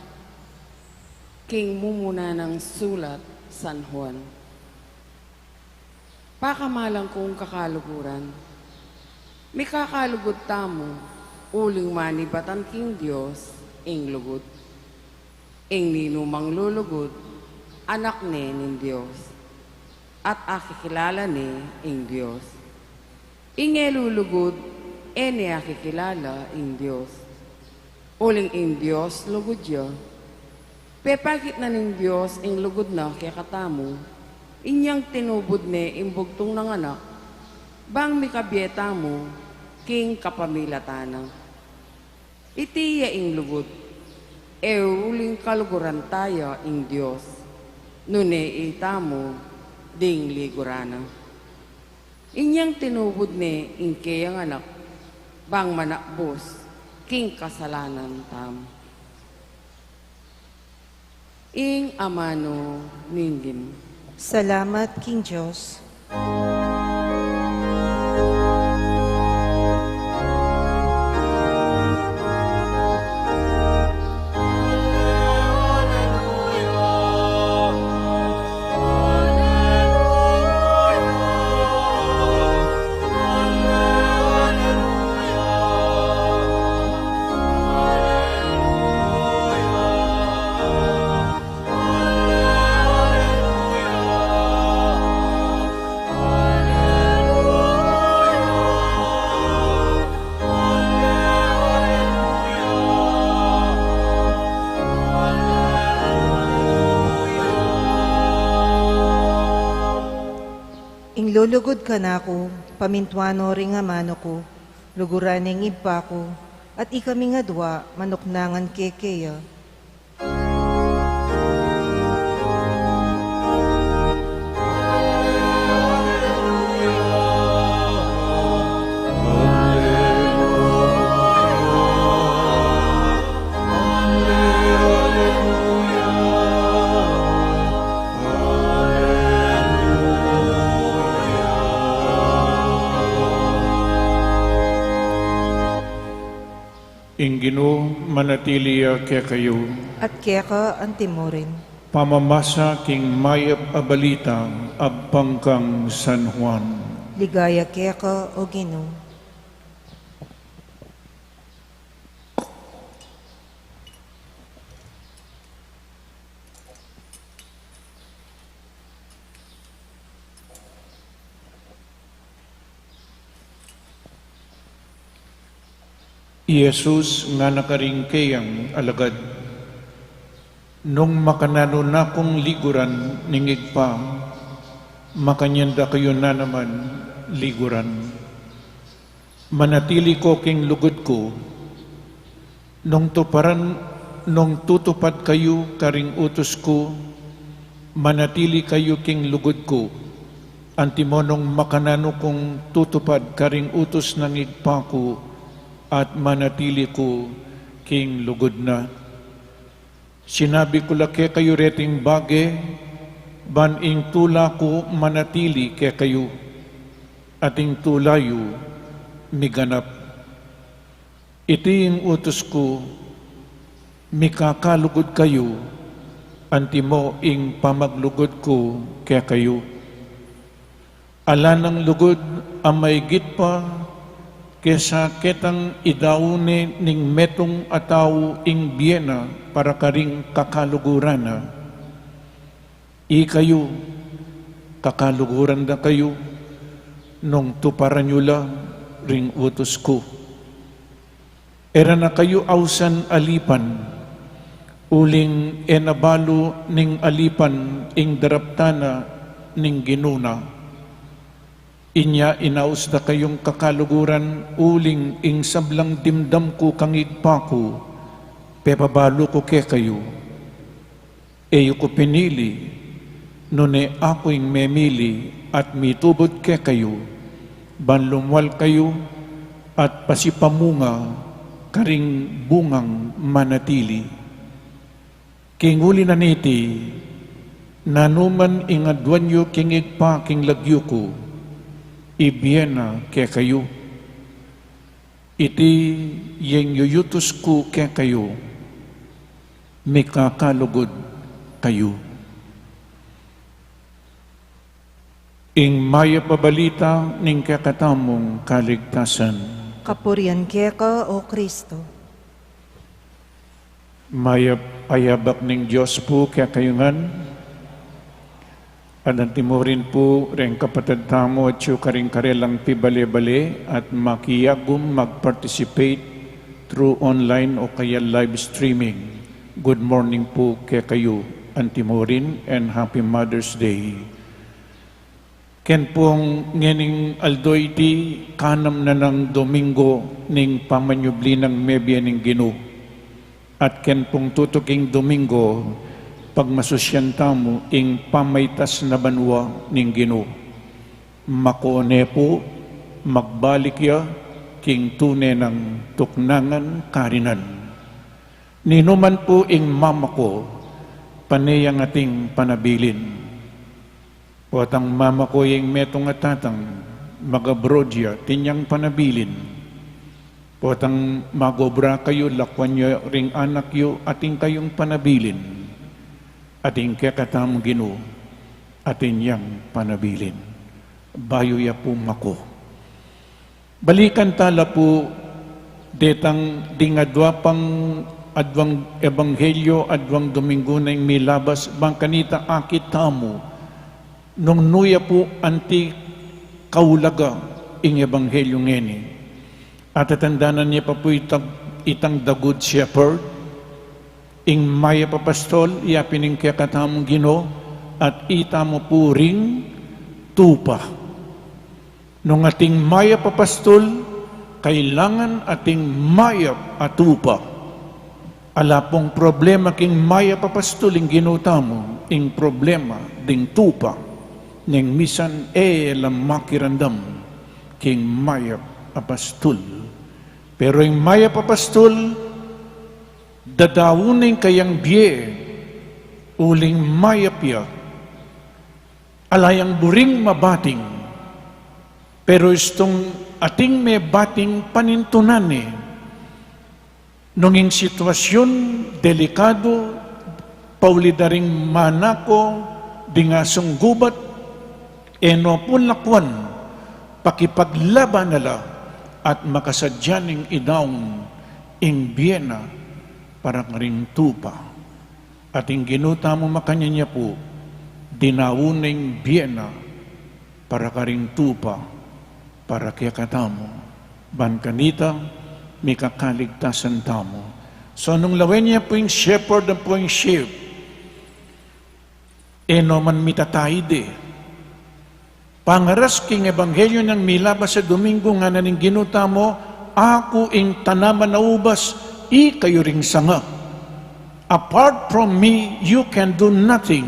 king mumuna nang sulat San Juan. Pakamalan kung kakaluguran, mikakalugud tamu uling manibatan king Dios ing lugud. Ing ninumang lulugud, anak ne ning Dios, at akikilala ne ing Dios. Ing e lulugud, e ne akikilala ing Dios. Uling ing Dios lugud ya. Pepakit na ning Dios ing lugud na kekatamu, inyang tinubud ne ing bugtung nang Anak, bang mikabie tamu king kapamilatan na. Iti ya ing lugud, e uling kaluguran taya ing Dios, nune itamu ding liguran na. Inyang tinubud ne ing keyang Anak, bang manakbus king kasalanan tamu. Ing amanu ning Ginu. Salamat king Dios. Ing lulugud kanaku, pamintuan no ring amanu ku, luguran ne ing Ibpa ku, at ikaming adua manuknangan kekeya. Ing Ginu manatili ya kekayu. At keka antimurin. Pamamasa king mayap a balita agpang kang San Juan. Ligaya keka, O Ginu. I Jesus ngana karing keyang alagad, nung makananu na kung liguran ning Ibpa, makanyan da kayu na naman liguran. Manatili ko king lugud ku. Nung tuparan, nung tutupad kayu karing utus ku, manatili kayu king lugud ku. Antimo nung makananu kung tutupad karing utus nang Ibpa ku, at manatili ku king lugud na. Sinabi ku la kekayu reting bage, ban ing tula ku manatili kekayu, at ing tula yu miganap. Iti ing utus ku, mikakalugud kayu, antimo ing pamaglugud ku kekayu. Ala nang lugud a maigit pa kesa ketang idaunan ne ning metung a tau ing bie na para karing kakaluguran na. Ikayu, Kakaluguran da kayu nung tuparan yu la ring utus ku. E ra na kayu ausan alipan, uling e na balu ning alipan ing daraptan na ning Ginu na. Inya inaus da kayung kakaluguran, uling ing sablang dimdam ku kang Ibpa ku, pepabalu ku kekayu. E yu ku pinili, nune aku ing memili at mitubud kekayu, ban lumwal kayu at pasipamunga karing bungang manatili. King uli na niti, nanuman ing aduan yu king Ibpa king lagyu ku, ibie na kekayu. Iti ing yuyutus ku kekayu, mikakalugud kayu. Ing mayap a balita ning kekatamung kaligtasan. Kapurian keka, O Kristo. Mayap a yabak ning Dios pu kekayu ngan. At antimurin pu reng kapatad tamu atyu karing karelang pibale-bale at makiyagum mag-participate through online o kaya live streaming. Good morning pu kekayu, antimurin, and happy Mother's Day. Ken pung ngening aldo iti, kanam na nang Domingo ning pamanyubli nang mebie ning Ginu. At ken pung tutuking Domingo, pagmasusyan tamu ing pamaitas na banua ning Ginu. Mako ne pu, magbalik ya king tune nang tuknangan karinan. Ninuman pu ing mamako, pane yang ating panabilin. Potang mamako ing metung a tatang, mag-abroad ya, atin yang panabilin. Potang mag-obra kayu, lakwan yu ring anak yu, atin kayung panabilin. Atin kekatamung Ginu, atin yang panabilin. Bayu ya pu mako. Balikan ta la pu detang ding adua pang aduang ebanghelyo, aduang Domingo na ing milabas, bang kanita akit tamu nung nu ya pu anti kaulaga ing ebanghelyo ngeni. Atatandanan ye pa pu itang, itang the Good Shepherd, ing mayap a pastol, ya pin ing kekatamung Ginu, at itamu pu ring tupa. Nung ating mayap a pastul, kailangan ating mayap a tupa. Ala pung problema king mayap a pastul ing Ginu tamu, ing problema ding tupa. Neng misan e la makiramdam king mayap a pastul. Pero ing mayap a pastul, dadaun ing kayang bie, uling mayap ya. Ala yang buring mabating, pero istung ating mebating panintunan ne. Nung ing sitwasyun delikadu, pauli da ring manako ding asung gubat, e no pu lakwan, pakipaglaban na la at makasadya neng idaun ing bie na para karing tupa. At ing Ginu tamu makanyan ya pu, dinaun ne ing bie na para karing tupa, para kekatamu, ban kanita, mikakaligtasan tamu. So nung lawen ya pu ing shepherd ampo ing sheep, e no man mitataid e. Pangaras king ebanghelyo nang milabas a Domingo, ngana ning Ginu tamu, "Aku ing tanaman a ubas, ikayu ring sanga. Apart from me, you can do nothing."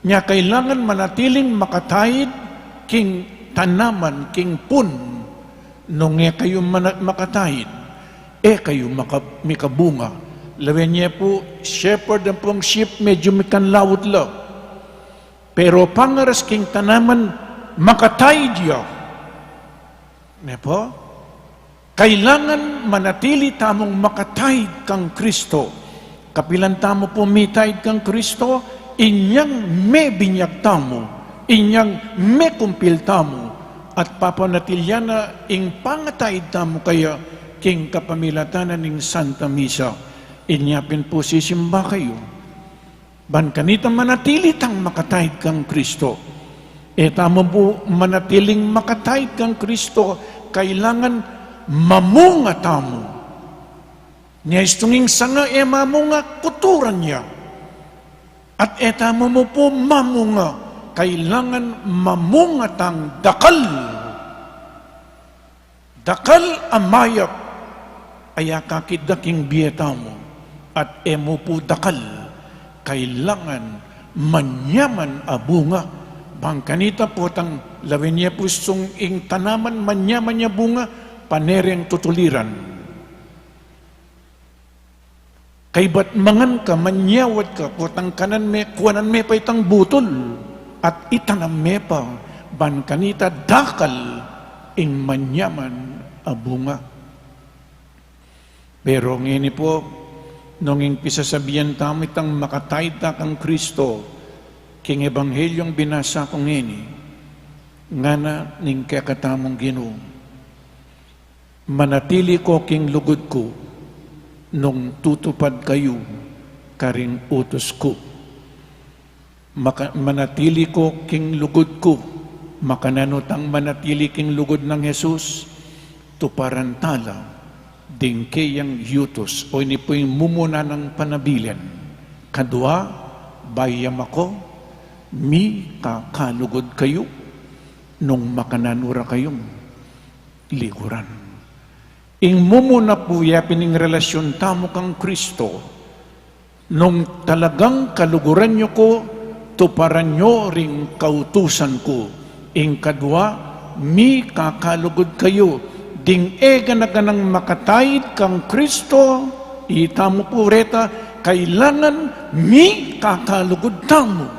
Nya kailangan manatiling makataid king tanaman, king pun. Nung e kayu mana-, makataid, e kayu maka-, mikabunga. Lawen ye pu, shepherd ampong sheep, medyu mikanlaut la. Pero pangaras king tanaman, makataid ya. Ne pu? Kailangan manatili tamung makataid kang Kristo. Kapilan tamu pu mitaid kang Kristo, inyang mebinyag tamu, inyang mekumpil tamu, at papanatilian na ing pangataid tamu kaya king kapamilatan na ning Santa Misa. Inya pin pu sisimba kayu. Ban kanita manatili tang makataid kang Kristo. E tamu pu manatiling makataid kang Kristo, kailangan mamunga tamu. Nia istung ing sanga e mamunga, kuturan ya. At e tamu mu pu mamunga, kailangan mamunga tang dakal. Dakal a mayap a akakit da king bie tamu, at e mu pu dakal, kailangan manyaman a bunga. Bang kanita potang lawen ye pu istung ing tanaman manyaman ya bunga, pane reng tutuliran. Kaybat mangan ka, manyawad ka, potang kanan me, kuanan me pa itang butul, at itanam me pa, ban kanita dakal ing manyaman a bunga. Pero ngeni pu, nung ing pisasabian tamu itang makataid ta kang Kristo, king Ebanghelyung binasa ku ngeni, ngana ning kekatamung Ginu, manatili ko king lugud ku, nung tutupad kayu karing utus ku. Maka-, manatili ko king lugud ku, makananu tang manatili king lugud nang Jesus, tuparan tala ding keyang yutus, o ini pu ing mumuna nang panabilin. Kadua, bayam ako, mikakalugud kayu, nung makananu ra kayung liguran. Ing mumuna pu ya pin ing relasyun tamu kang Kristo, nung talagang kaluguran yu ku, tuparan yu ring kautusan ku. Ing kadua, mikakalugud kayu, ding e gana-ganang makataid kang Kristo, itamu pu reta, kailangan mikakalugud tamu.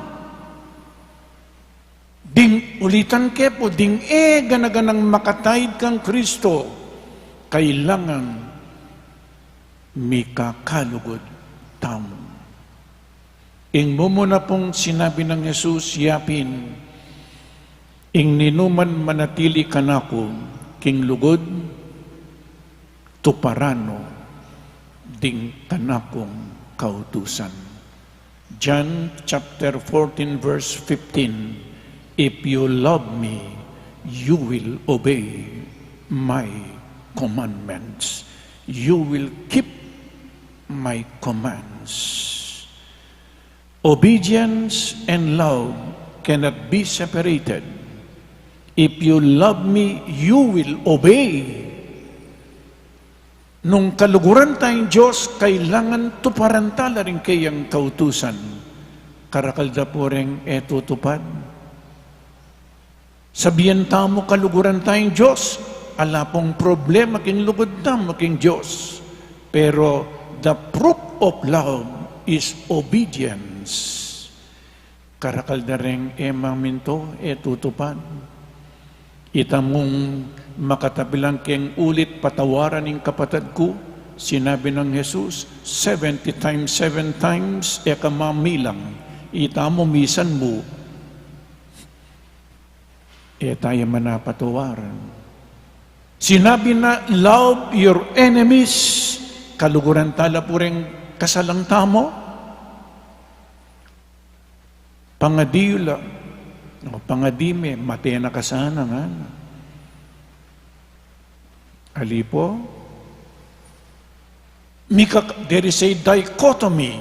Ding ulitan ke pu, ding e gana-ganang makataid kang Kristo, kailangan mikakalugud tamu. Ing mumuna pung sinabi nang Jesus, yapin, ing ninuman manatili kanaku king lugud, tuparan no ding kanakung kautusan. John chapter fourteen, verse fifteen, "If you love me, you will obey my commandments." You will keep my commands. Obedience and love cannot be separated. If you love me, you will obey. Nung kaluguran tang Dios, kailangan tuparan tala ring keyang kautusan. Karakal da pu reng e tutupad. Sabian tamu kaluguran tang Dios, ala pung problema king lugud tamu king Dios. Pero the proof of love is obedience. Karakal da reng e mamintu, e tutupad. Itamung makatabi lang keng ulit patawaran ing kapatad ku, sinabi nang Jesus, seventy times, seven times, e ka mamilang. Itamu misan mu, e taya manapatawaran. Sinabi na, "Love your enemies." Kaluguran tala pu reng kasalang tamu. Pangadi yu la. O, pangadi me, mate na ka sana, ngana. Ali pu? Mikak-, there is a dichotomy.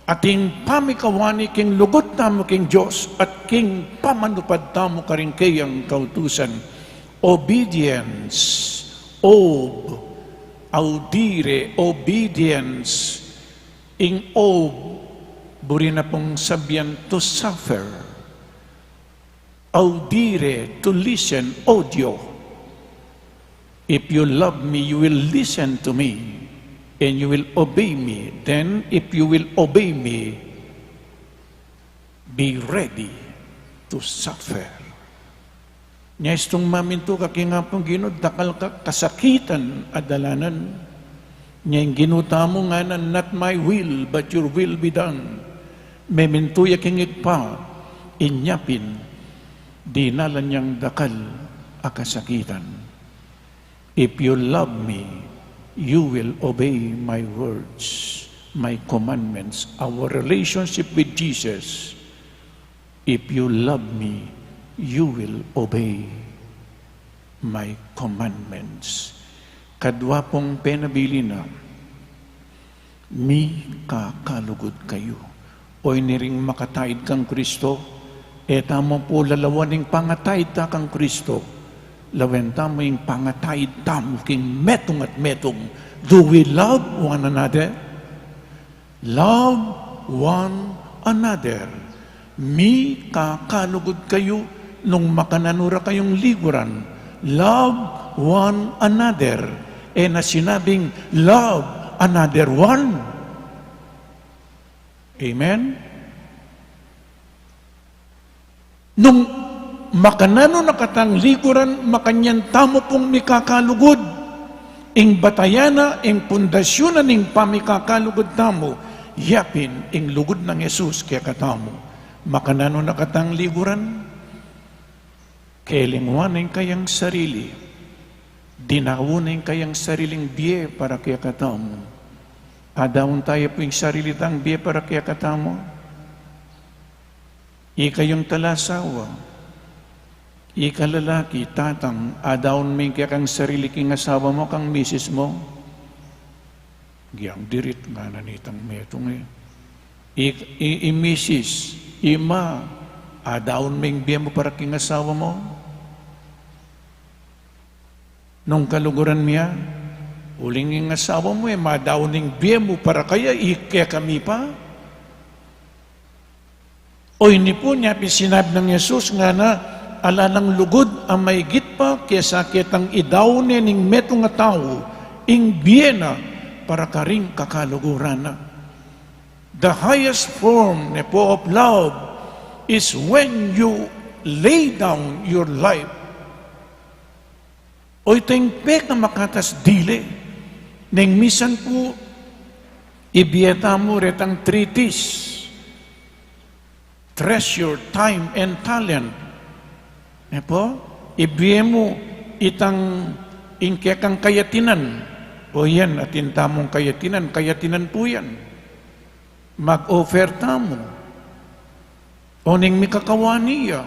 Ating pamikawani king lugud tamu king Dios at king pamanupad tamu karing keyang kautusan. Obedience, ob, audire, obedience. Ing ob, buri na pung sabian to suffer. Audire, to listen, audio. If you love me, you will listen to me, and you will obey me. Then, if you will obey me, be ready to suffer. Nia istung mamintu ka king Apung Ginu, dakal ka kasakitan a dalanan. Nia ing Ginu tamu ngana, "Not my will, but your will be done." Memintu ya king Ibpa, inya pin, dinalan yang dakal a kasakitan. "If you love me, you will obey my words, my commandments." Our relationship with Jesus, "If you love me, You will obey my commandments. Kadwa pung penabilin na, mikakalugud kayu. O ini ring makataid kang Kristo, e tamu pu lalawan ing pangataid ta kang Kristo, lawen tamu ing pangataid tamu king metung at metung. Do we love one another? Love one another. Mikakalugud kayu nung makananu ra kayung liguran. Love one another. E na sinabing, "Love another one." Amen? Nung makananu na katang liguran, makanyan tamu pung mikakalugud. Ing batayan na, ing pundasyun na ning pamikakalugud tamu, yapin ing lugud nang Jesus kekatamu. Makananu na katang liguran, kelingwan na ing kayang sarili. Dinaun na ing kayang sariling bie para kekatamu. Adaun taya pu ing sarili tang bie para kekatamu. Ikayung talasawa, ika lalaki, tatang, adaun me ing kekang sarili king asawa mu, kang misis mu. Giyang dirit ngana nitang metung e. I, i, i misis, ima, adaun me ing bie mu para king asawa mu. Nung kaluguran mi ya, uling ing asawa mu e, madaun ing bie mu para kaya, i kekami pa. O ini pu nya pin sinabi nang Jesus ngana, ala nang lugud a maigit pa kesa ketang idaun ne ning metung a tau ing bie na para karing kakaluguran na. The highest form ne pu of love is when you lay down your life. O ita ing pekamakatas dili, neng misan pu ibie tamu retang treaties, treasure, time, and talent. Ne pu, ibie mu itang ing kekang kayatinan. O yan, atin tamung kayatinan, kayatinan pu yan. Mag-offer tamu. O neng mikakawani ya,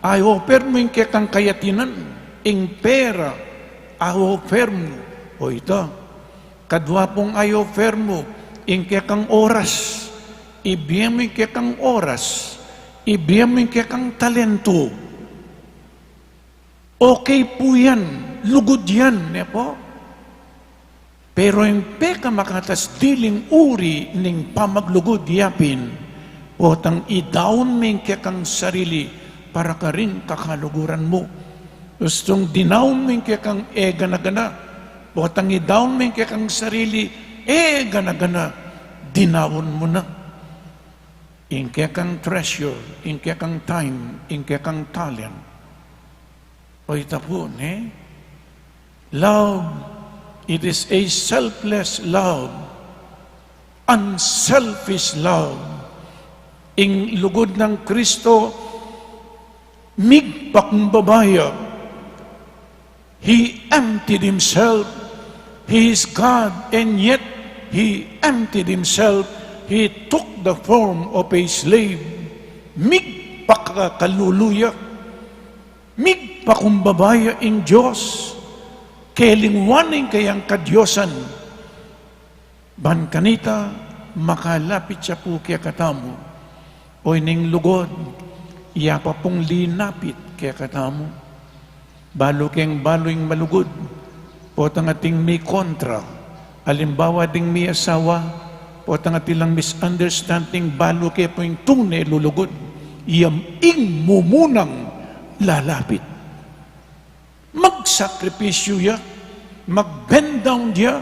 i-offer mu ing kekang kayatinan, ing pera, i-offer mu. O ita, kadwa pung i-offer mu, ing kekang oras, ibie mu ing kekang oras, ibie mu ing kekang talentu. Okay pu yan, lugud yan, ne pu? Pero ing pekamakatas diling uri ning pamaglugud yapin, potang idaun me ing kekang sarili para karing kakaluguran mu. Ustung dinaun me ing kekang e gana-gana, potang idaun me ing kekang sarili e gana-gana, dinaun mu na ing kekang treasure, ing kekang time, ing kekang talent. O ita pu, ne? Love, it is a selfless love, unselfish love. Ing lugud nang Kristo, migpakumbaba ya. He emptied himself. He is God, and yet he emptied himself. He took the form of a slave. Migpakakalulu ya. Migpakumbaba ya ing Dios. Kelingwan ing kayang kadiosan. Ban kanita, makalapit ya pu kekatamu. O ining lugud, ya pa pung linapit kekatamu. Balu keng balu ing malugud, potang ating mikontra. Alimbawa ding miasawa, potang atin lang misunderstanding, balu ke pu ing tune lulugud. Iyam ing mumunang lalapit. Magsakripisyu ya, mag-bend down ya,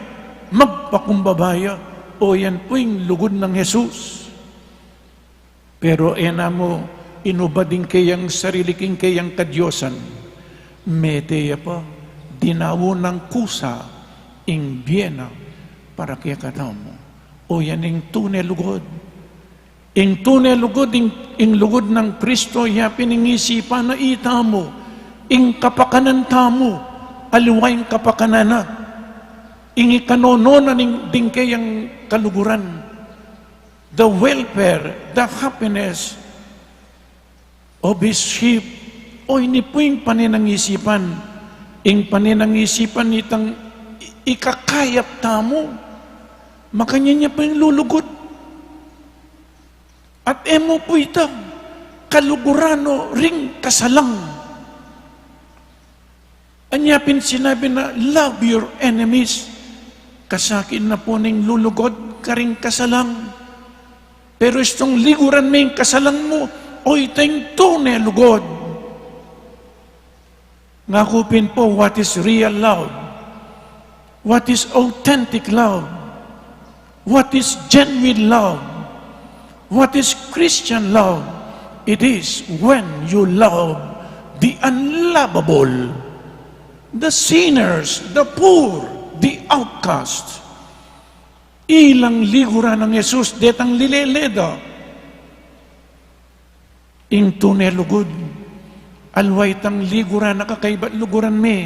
magpakumbaba ya, o yan pu ing lugud nang Jesus. Pero e na mu inubad ing keyang sarili king keyang kadiosan, mete ya pa, dinaun nang kusa ing bie na para kekatamu. O yan ing tune lugud. Ing tune lugud, ing, ing lugud nang Kristo, ya pin ing isipan na itamu, ing kapakanan tamu, aliwa ing kapakanan na, ing ikanono na ning, ding keyang kaluguran, the welfare, the happiness of his sheep, O ini pu ing panenang isipan, ing panenang isipan itang i-, ikakayap tamu, makanyan ya pu ing lulugud. At e mu pu ita kaluguran no ring kasalang. Anya pin sinabi na, "Love your enemies." Kasakit na pu ning lulugud karing kasalang. Pero istung liguran me ing kasalang mu, o ita ing tune lugud. Ngaku pin pu, what is real love? What is authentic love? What is genuine love? What is Christian love? It is when you love the unlovable, the sinners, the poor, the outcasts. Ilang liguran nang Jesus detang lilele da. Ing tune lugud, aliwa itang liguran na kakaibat luguran me.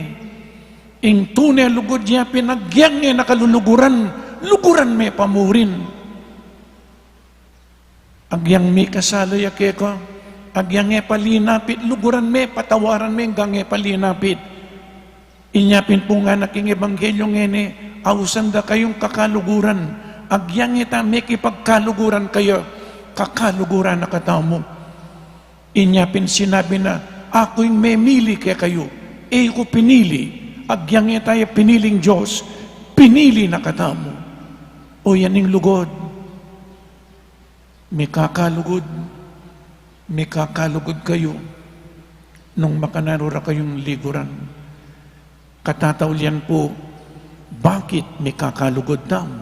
Ing tune lugud ya pin agyang e na kaluluguran, luguran me pa murin. Agyang mikasala ya keka, agyang e pa linapit, luguran me, patawaran me, agyang e pa linapit. Inya pin pu ngana king ebanghelyo ngeni, ausan da kayung kakaluguran. Agyang e ta mekipagkaluguran kaya, kakaluguran na katamu. Inya pin sinabi na, "Aku ing memili kekayu, e ku pinili." Agyang e ta ya piniling Dios, pinili na katamu. O yan ing lugud. Mikakalugud, mikakalugud kayu nung makananu ra kayung liguran. Katataulian pu, bakit mikakalugud tamu?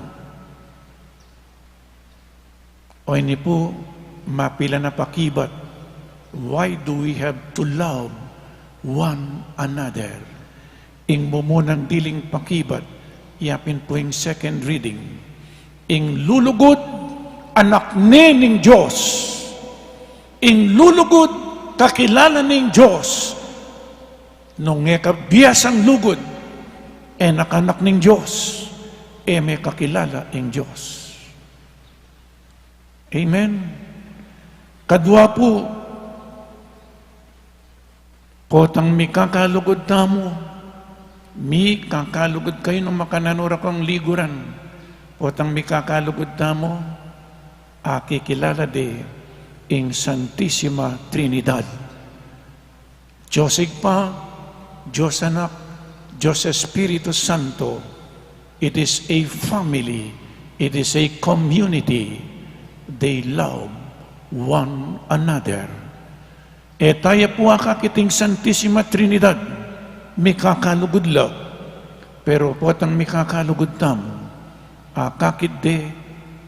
O ini pu, mapilan a pakibat. Why do we have to love one another? Ing mumunang diling pakibat, yapin pu ing second reading. Ing lulugud, anak ne ning Dios. Ing lulugud, kakilala ning Dios. Nung e kabiasang lugud, e na ka anak ning Dios, e me kakilala ing Dios. Amen. Kadua pu, potang mikakalugud tamu, mikakalugud kayu nung makananu ra kung liguran. Potang mikakalugud tamu, akikilala de ing Santisima Trinidad. Dios Ibpa, Dios Anak, Dios Espiritu Santo. It is a family. It is a community. They love one another. E taya pu akakit ing Santisima Trinidad, mikakalugud la. Pero potang mikakalugud tamu, akakit de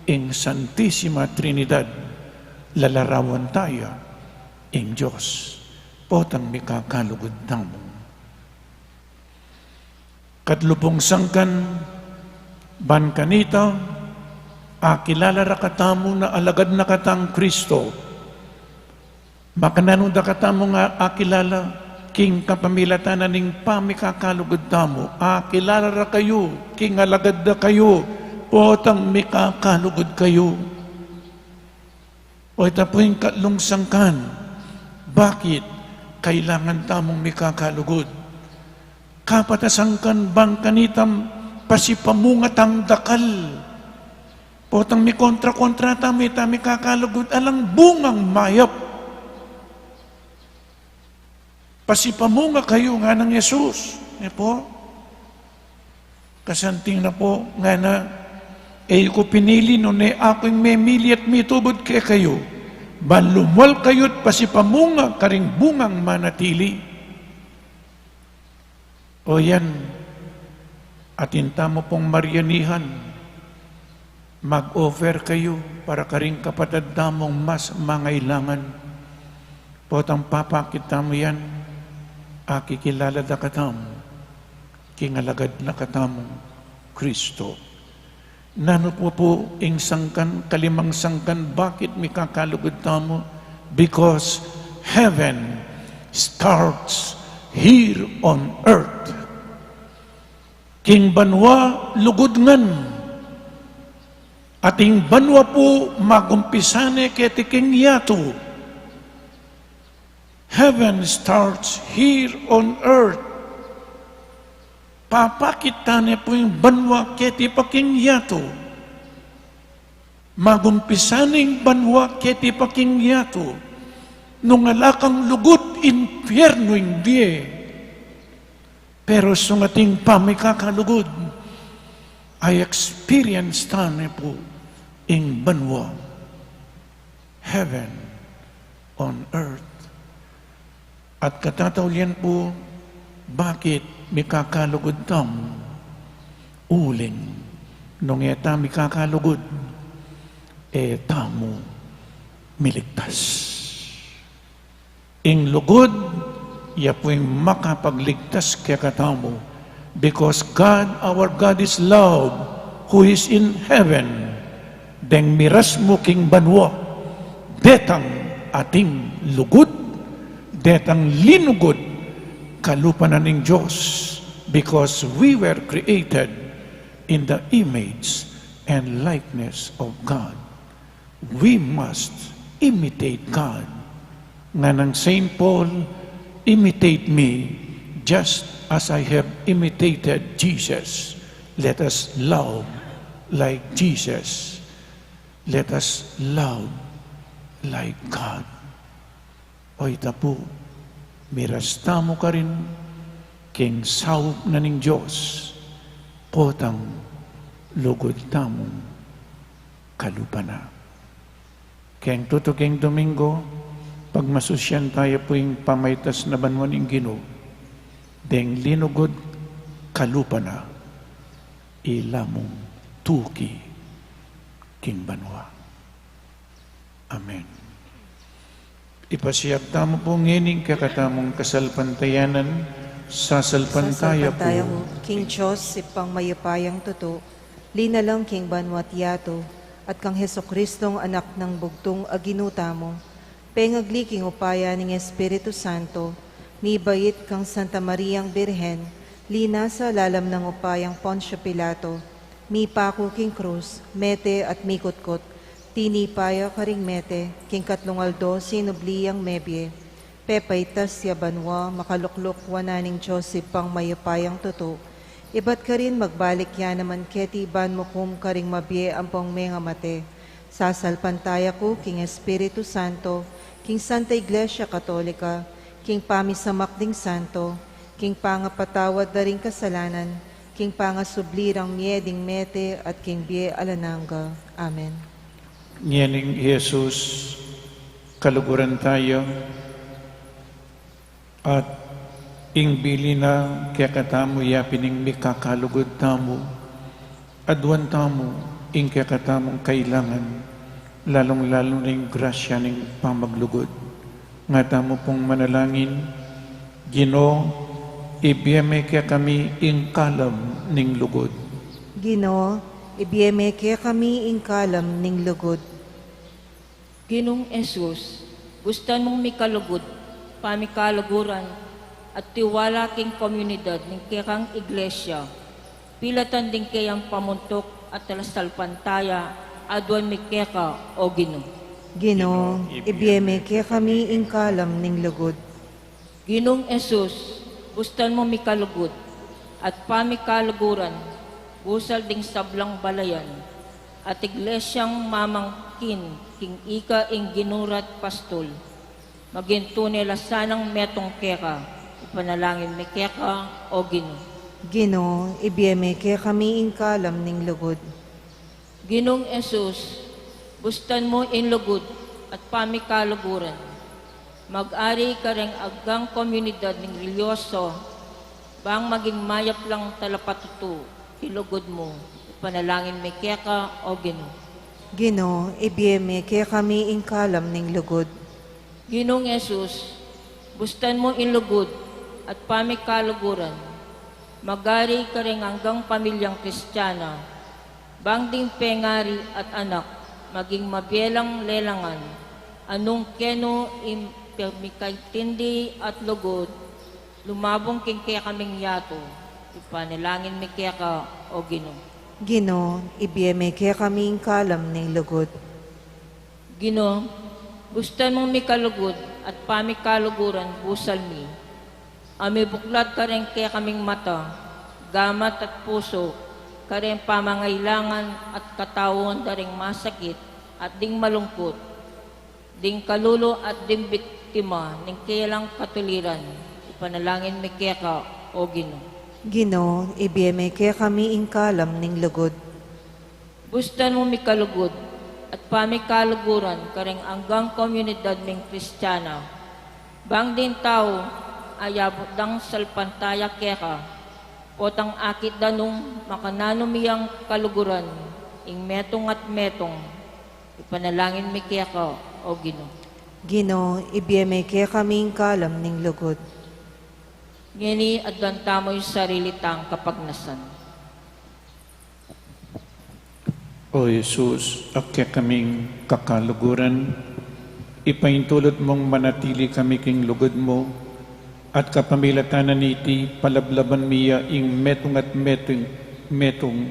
ing Santisima Trinidad, lalarawan taya ing Dios. Potang mikakalugud tamu. Katlu pung sangkan, ban kanita, akilala ra katamu na alagad na katang Kristo. Makananu da katamung akilala, king kapamilatan na ning pamikakalugud tamu. Akilala ra kayu, king alagad da kayu, potang mikakalugud kayu. O ita pu ing katlung sangkan, bakit kailangan tamung mikakalugud? Kapat a sangkan, ban kanitang pasipamunga tang dakal. Potang mikontra-kontra tamu, e ta mikakalugud, alang bungang mayap. Pasipamunga kayu, ngana nang Jesus. E pu? Kasanting na pu, ngana, e ku pinili, nune aku ing memili at mitubud kekayu. Ban lumual kayu at pasipamunga karing bungang manatili. O yan, atin tamu pung marianihan, mag-offer kayu para karing kapatad tamung mas mangailangan. Potang papakit tamu yan, akikilala da katamu, king alagad na katamung Kristo. Nanu pu pu ing sangkan, kalimang sangkan, bakit mikakalugud tamu? Because heaven starts here on earth. King banua lugud ngan, at ing banua pu magumpisa ne keti king yatu. Heaven starts here on earth. Papakit ta ne pu ing banua keti pa king yatu. Magumpisa ne ing banua keti pa king yatu. Nung ala kang lugud, impyernu ing bie. Pero sungating pa mikakalugud, a-experience ta ne pu ing banua. Heaven on earth. At katataulian pu, bakit mikakalugud tamu? Uling nung e ta mikakalugud, e tamu miligtas. Ing lugud, ya pu ing makapagligtas kekatamu. Because God, our God is love, who is in heaven. Deng miras mu king banua, detang ating lugud, detang linugud, kalupa na ning Dios, because we were created in the image and likeness of God. We must imitate God. Nganang Saint Paul, "Imitate me just as I have imitated Jesus." Let us love like Jesus. Let us love like God. O ita pu, miras tamu karin king saup na ning Dios, potang lugud tamu kalupa na. Keng tutuking Domingo, pagmasusyan taya pu ing pamaitas na banua ning Ginu, deng linugud kalupa na, ila mung tuki king banua. Amen. Ipasiag tamu pu ngeni ing kekatamung kasalpantayanan. Sasalpantaya ku, Sasalpantaya ku king Dios, Ibpang mayupayang tutu, linalang king banua't yatu, at kang Jesucristong Anak nang bugtung a Ginu tamu, pengagli king upaya ning Espiritu Santo, mibait kang Santa Mariang Birhen, linasa lalam nang upayang Poncio Pilato, mipaku king krus, mete at mikutkut, tinipa ya karing mete, king katlung aldo sinubli yang mebie, pepaitas ya banua, makalukluk wanan ning Dios Ibpang mayupayang tutu, ibat karin magbalik ya naman keti ban mukum karing mabie ampong mengamate. Sasalpantaya ku king Espiritu Santo, king Santa Iglesia Katolika, king pamisamak ding santo, king pangapatawad da ring kasalanan, king pangasubli rang mie ding mete, at king bie alang angga. Amen. Ngening Jesus, kaluguran taya, at ing bili na kekatamu ya pin ing mikakalugud tamu, aduan tamu ing kekatamung kailangan, lalung-lalu na ing grasya ning pamaglugud. Nga tamu pung manalangin, Ginu, ibie me kekami ing kalam ning lugud. Ginu, ibie me kekami ing kalam ning lugud. Ginung Jesus, bustan mung mikalugud, pamikaluguran, at tiwala king komunidad ning kekang iglesia, pilatan ding keyang pamuntuk at talasalpantaya, aduan mi keka, o Ginu. Ginu, ibie me kekami ing kalam ning lugud. Ginung Jesus, bustan mu mikalugud at pamikaluguran, busal ding sablang balayan at iglesyang mamangkin king ika ing Ginu rat pastul, maging tune la sanang metung keka, ipanalangin mi keka, o Ginu. Ginu, ibie me kekami ing kalam ning lugud. Ginung Jesus, bustan mu ing lugud at pamikaluguran, mag-ari kareng anggang komunidad ning relihiyoso, bang maging mayap lang talapatutu king lugud mu, ipanalangin mi keka, o Ginu. Ginu, ibie me kekami ing kalam ning lugud. Ginung Jesus, bustan mu ing lugud at pamikaluguran, mag-ari kareng anggang pamilyang Kristiana, bang ding pengari at anak maging mabie lang lelangan, a nung kenu ing pamikaintindi at lugud, lumabung king kekaming yatu, ipanalangin mi keka, o Ginu. Ginu, ibie me kekami ing kalam ning lugud. Ginu, Bustan mung mikalugud at pamikaluguran busal mi, a mibuklat kareng kekaming mata, gamat at pusu, kareng pamangailangan at kataun da ring masakit at ding malungkut, ding kalulu at ding biktima ning kelang katuliran. Ipanalangin mi keka, O Ginu. Ginu, ibie me kekami ing kalam ning lugud. Bustan mung mikalugud at pamikaluguran kareng anggang komunidad ming Kristiana. Bang ding tau a yabut dang salpantaya keka, potang akit da nung makananu mi yang kaluguran, ing metung at metung. Ipanalangin mi keka, O Ginu. Ginu, ibie me kekami ing kalam ning lugud. Ngeni, adwan tamu ing sarili tang kapagnasan. O Jesus, a kekaming kakaluguran, ipaintulut mung manatili kami king lugud mu, at kapamilatan na niti palablaban mi ya ing metung at metung, metung,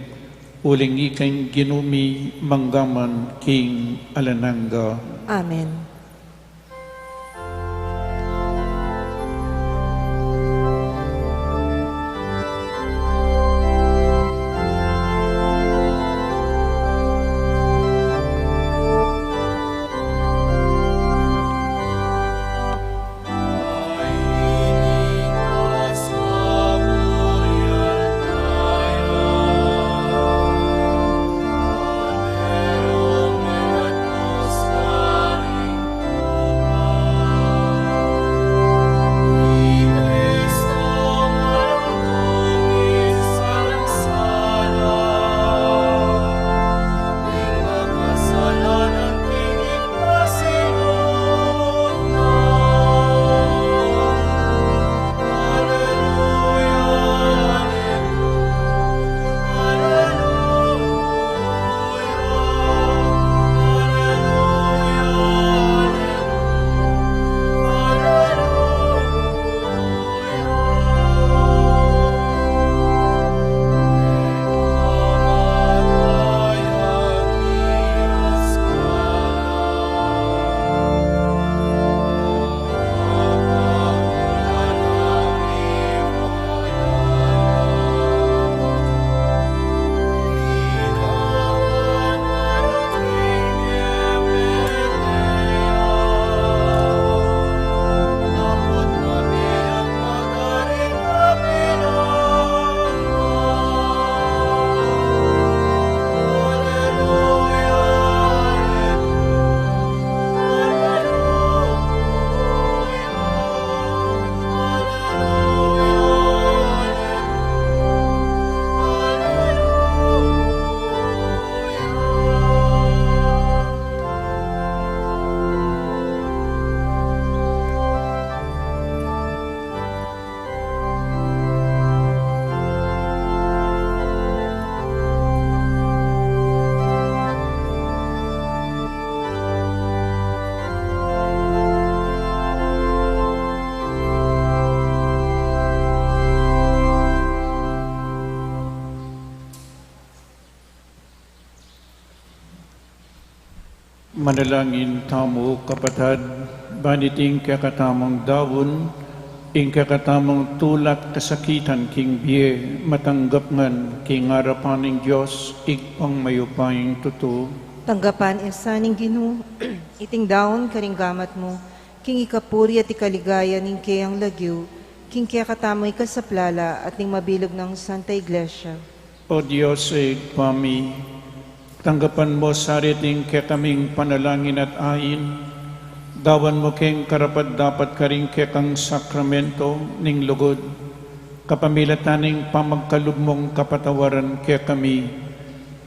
uling ika ing Ginu mi manggaman king alang angga. Amen. Manalangin tamu, kapatad, ban iting kekatamung daun, ing kekatamung tula't kasakitan king bie, matanggap ngan king arapan ning Dios, Ibpang mayupayang tutu. Tanggapan na sa ning Ginu iting daun karing gamat mu, king ikapuri at ikaligaya ning keyang lagyu, king kekatamung ikasaplala at ning mabilug nang Santa Iglesia. O Dios, Ibpa mi, tanggapan mu sa riting kekaming panalangin at ain, gawan mu keng karapat-dapat karing kekang sakramento ning lugud, kapamilatan ning pamagkalub mung kapatawaran kekami.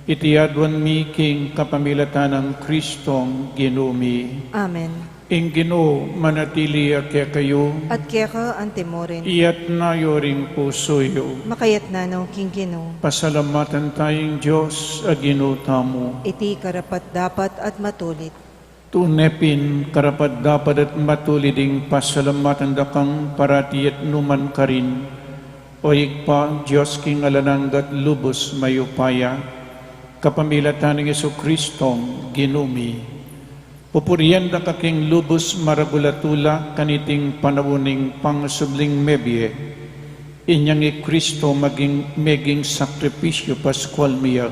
Iti aduan mi king kapamilatan nang Kristong Ginu mi. Amen. Ing Ginu manatili ya kekayu. At keka antimurin. Iyatas yu ring pusu yu. Makayatas na no king Ginu. Pasalamatan taya ing Dios a Ginu tamu. Iti karapat-dapat at matulid. Tune pin karapat-dapat at matulid ing pasalamatan da kang parati at nu man karin, O Ibpa, Dios king alang angga at lubus mayupaya, kapamilatan nang Jesucristong Ginu mi. Pupurian da ka king lubus maragul a tula kaniting panaun ning pangasubling mebie, inyang i Kristo maging, meging sakripisyu paskual mia.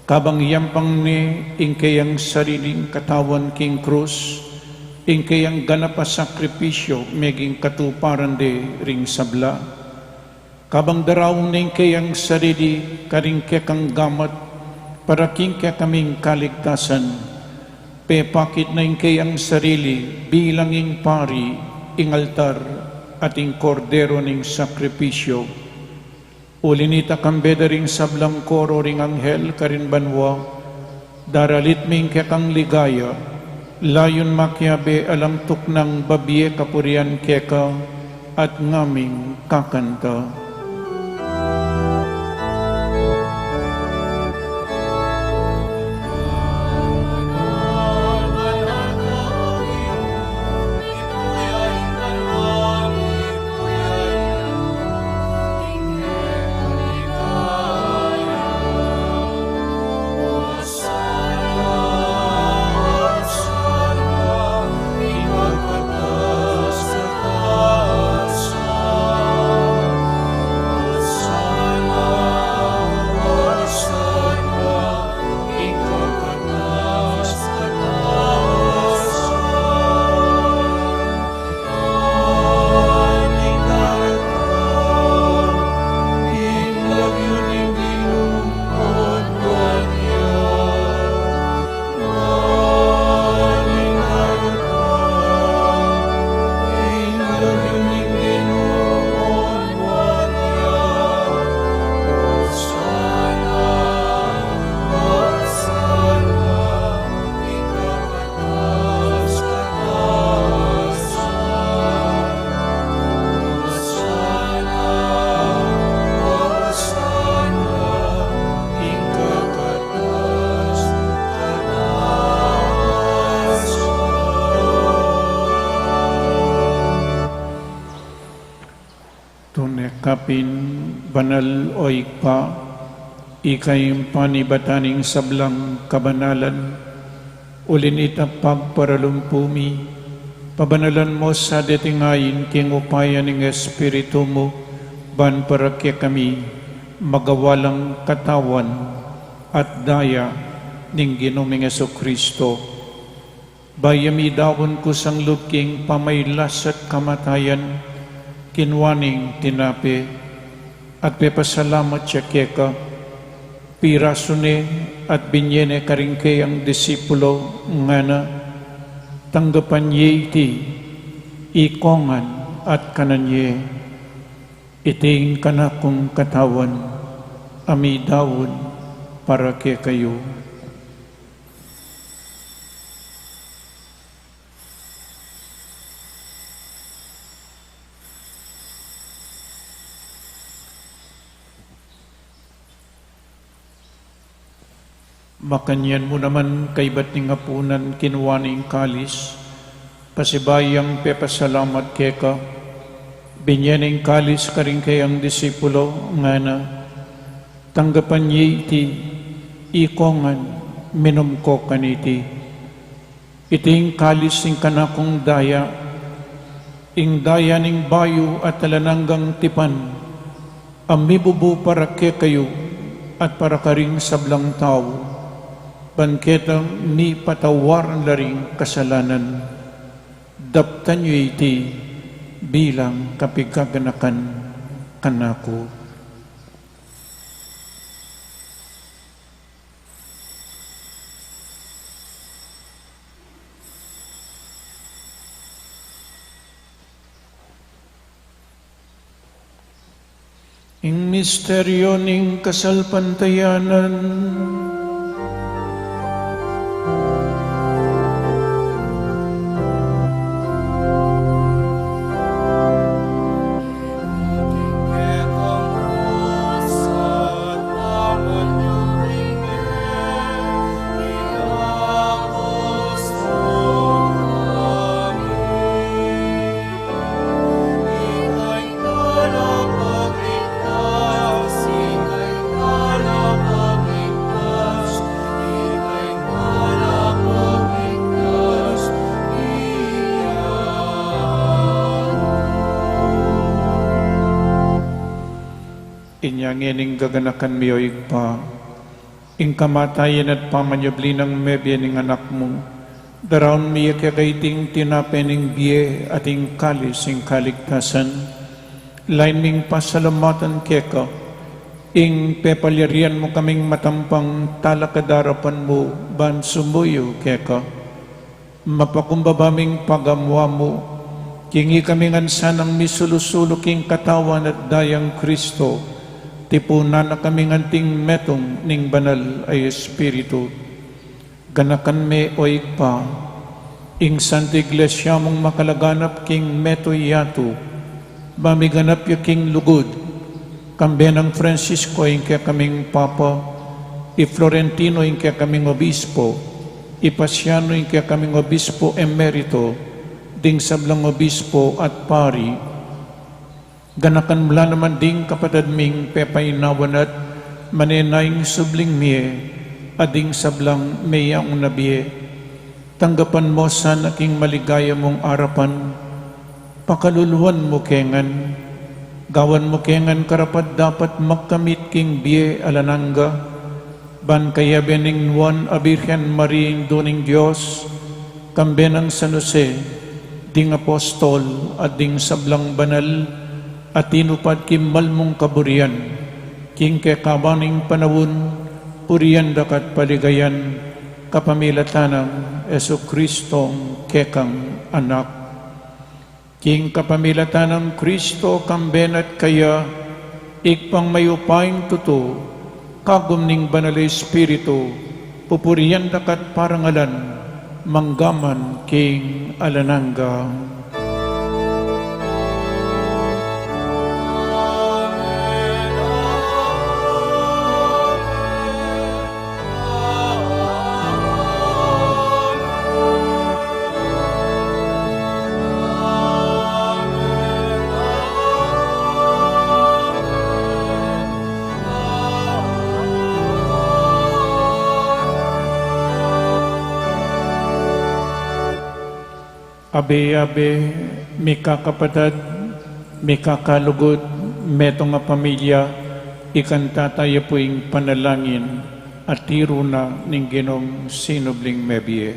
Kabang yampang ne ing keyang sariling katawan king krus, ing keyang ganap a sakripisyu meging katuparan de ring sabla. Kabang daraun ne ing keyang sarili karing kekang gamat para king kekaming kaligtasan, pepakit na ing keyang sarili bilang ing pari, ing altar, at ing kordero ning sakripisyu. Uli nita, kambe da ring sablang koro ring anghel karin banua, daralit mi ing kekang ligaya, layun makiabe alang tuknang babie kapurian keka at ngaming kakanta. Tune ka pin banal, o Ibpa, ika ing panibatan ning sablang kabanalan, uli nita pagparalumpu mi, pabanalan mu sa deting ain king upaya ning Espiritu mu, ban para kekami magawa lang katawan at daya ning Ginu ming Jesucristo. Bayu ya midaun kusang lub king pamailas at kamatayan, kinua neng tinape, at pepasalamat ya keka, pirasu ne at binye ne karing keyang disipulo, ngana: Tanggapan ye iti ikongan at kanan ye. Iti ing kanakung katawan a midaun para kekayu. Makanyan mu naman kaybat ning apunan, kinua ne ing kalis, pasibayu yang pepasalamat keka, binye ne ing kalis karing keyang disipulo, ngana: Tanggapan ye iti ikongan, minum ko kaniti. Iti ing kalis ning kanakung daya, ing daya ning bayu at alang anggang tipan, a mibubu para kekayu at para karing sablang tau, ban ketang mipatawaran la ring kasalanan. Daptan yu iti bilang kapigaganakan kanaku. Ing misteryu ning kasalpantayanan. Inya ngening gaganakan mi, o Ibpa, ing kamatayan at pamanyubli nang mebie ning Anak mu, daraun mi ya keka iting tinape ning bie at ing kalis ning kaligtasan. Lain ming pasalamatan keka ing pepalyarian mu kaming matampang talakad king arapan mu ban sumuyu keka. Mapakumbaba ming pagamuan mu, king ikami ngan sanang misulu-sulu king katawan at dayang Kristo, tipunan na kami ngan anting metung ning Banal a Espiritu. Ganakan me, o Ibpa, ing Santa Iglesia mung makalaganap king metung yatu, ba miganap ya king lugud, kambe nang Francisco ing kekaming Papa, i Florentino ing kekaming Obispo, i Pasiano ing kekaming Obispo Emerito, ding sablang Obispo at Pari. Ganakan mu la naman ding kapatad ming pepainawa na at manenaya king subling mie, at ding sablang meyauna bie. Tanggapan mu sana king maligaya mung arapan, pakaluluan mu ke ngan, gawan mu ke ngan karapat-dapat magkamit king bie alang angga, ban kayabe ning Nuan a Birhen Maria, Indu ning Dios, kambe nang San Jose, ding apostol, at ding sablang banal a tinupad king mal mung kaburian, king kekaban ning panaun, purian da ka at paligayan, kapamilatan nang Jesucristong kekang Anak. King kapamilatan nang Kristo, kambe na at kaya, Ibpang mayupayang tutu, kagum ning Banal a Espiritu, pupurian da ka at parangalan, mangga man king alang angga. Abe-abe, mikakapatad, mikakalugud, metung a pamilya, ikanta taya pu ing panalangin a tiru na ning Ginung sinubling mebie.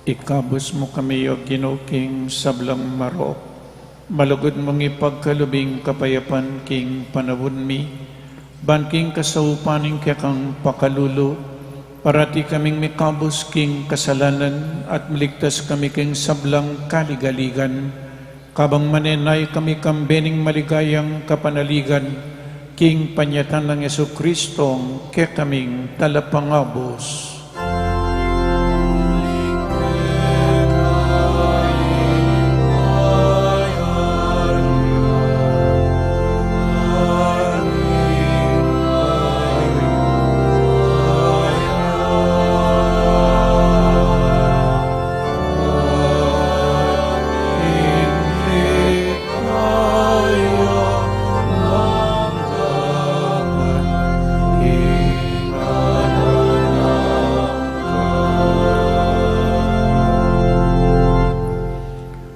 Ikabus mu kami, O Ginu, king sablang marok. Malugud mung ipagkalub ing kapayapan king panaun mi, ban king kasaupan ning kekang pakalulu, parati kaming mikabus king kasalanan at maligtas kami king sablang kaligaligan, kabang manenaya kami kambe ning maligayang kapanaligan, King panyatang nang Jesucristo, kekaming talapangabus.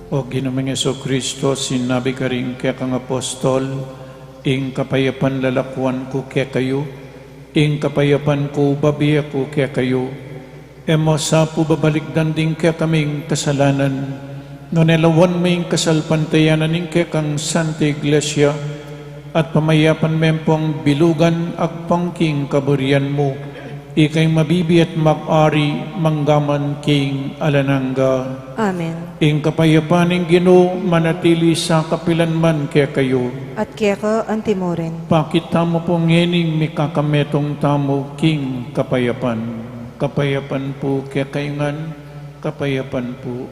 O Ginu ming Jesucristo, sinabi karing kekang apostol, ing kapayapan lalakuan ku kekayu, ing kapayapan ku babie ku kekayu. E mu sa pu babalikdan ding kekaming kasalanan, nune lawan me ing kasalpantayanan ning kekang Santa Iglesia, at pamayapan me pung bilugan agpang king kaburian mu, ika ing mabibie at mag-ari manggaman king alang angga. Amen. Ing kapayapan ning Ginu manatili sa kapilan man kekayu. At keka antimurin. Pakit tamu pu ngening mikakametung tamu king kapayapan. Kapayapan pu kekayu ngan, kapayapan pu.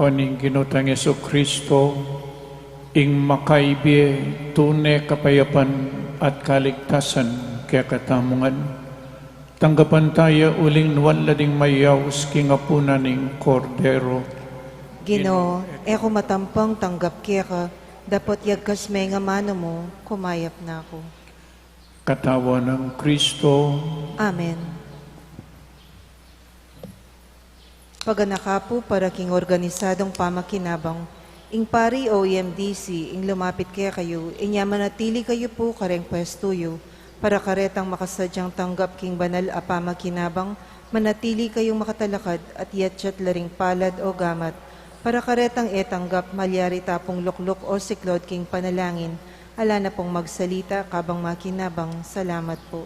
O ning Ginu tang Jesucristo, ing makaibie, tune kapayapan at kaligtasan kekatamu ngan. Tanggapan ta ya uling nuan la ding mayaus king apunan ning Kordero. Ginu, e ku matampang tanggap keka, dapot yagkas me ing amanu mu, kumayap na ku. Katawan nang Kristo. Amen. Paganaka pu para king organisadong pamakinabang, ing pari o E M D C ing lumapit kekayu, inya manatili kayu pu kareng pwestu yu, para karetang makasadyang tanggap king banal a pamakinabang, manatili kayung makatalakad at yatyat la ring palad o gamat, para karetang e tanggap malyari ta pung lukluk o siklod king panalangin, ala na pung magsalita kabang makinabang. Salamat pu.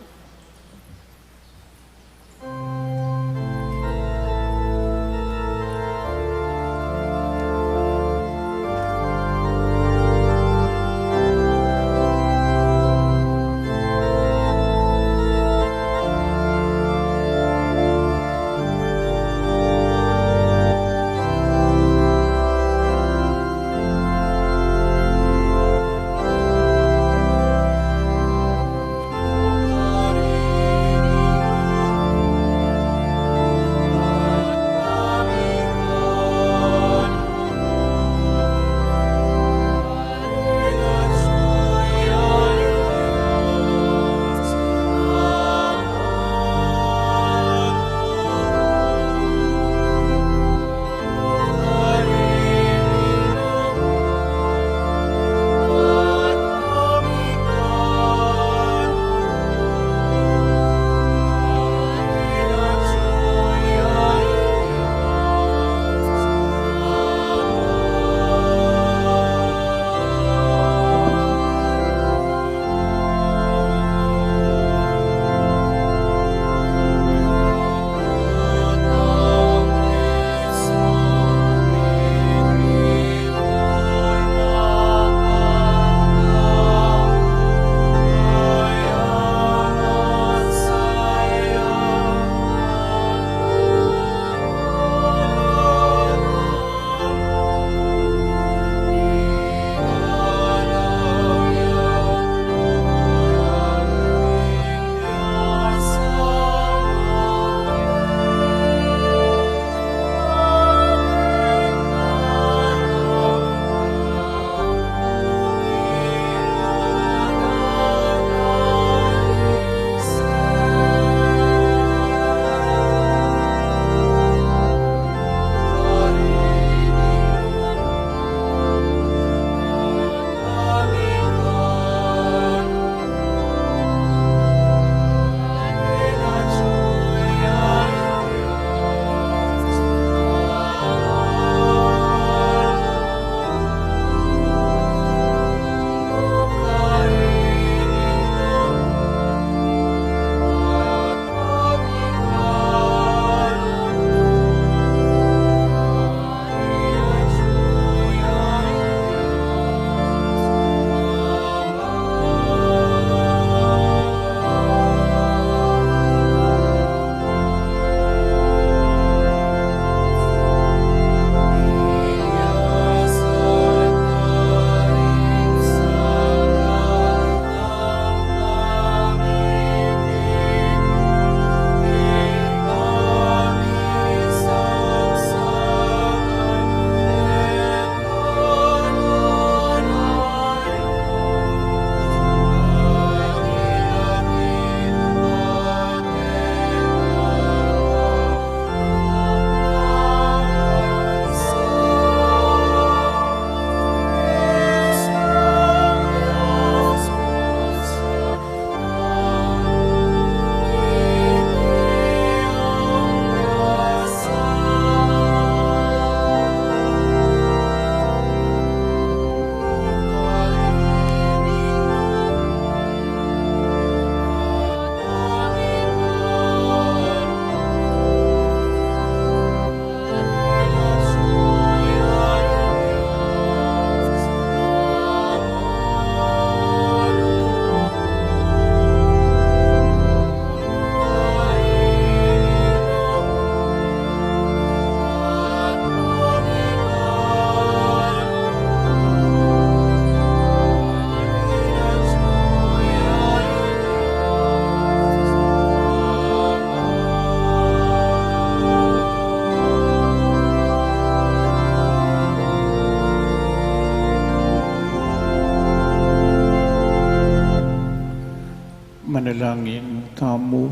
Manalangin tamu.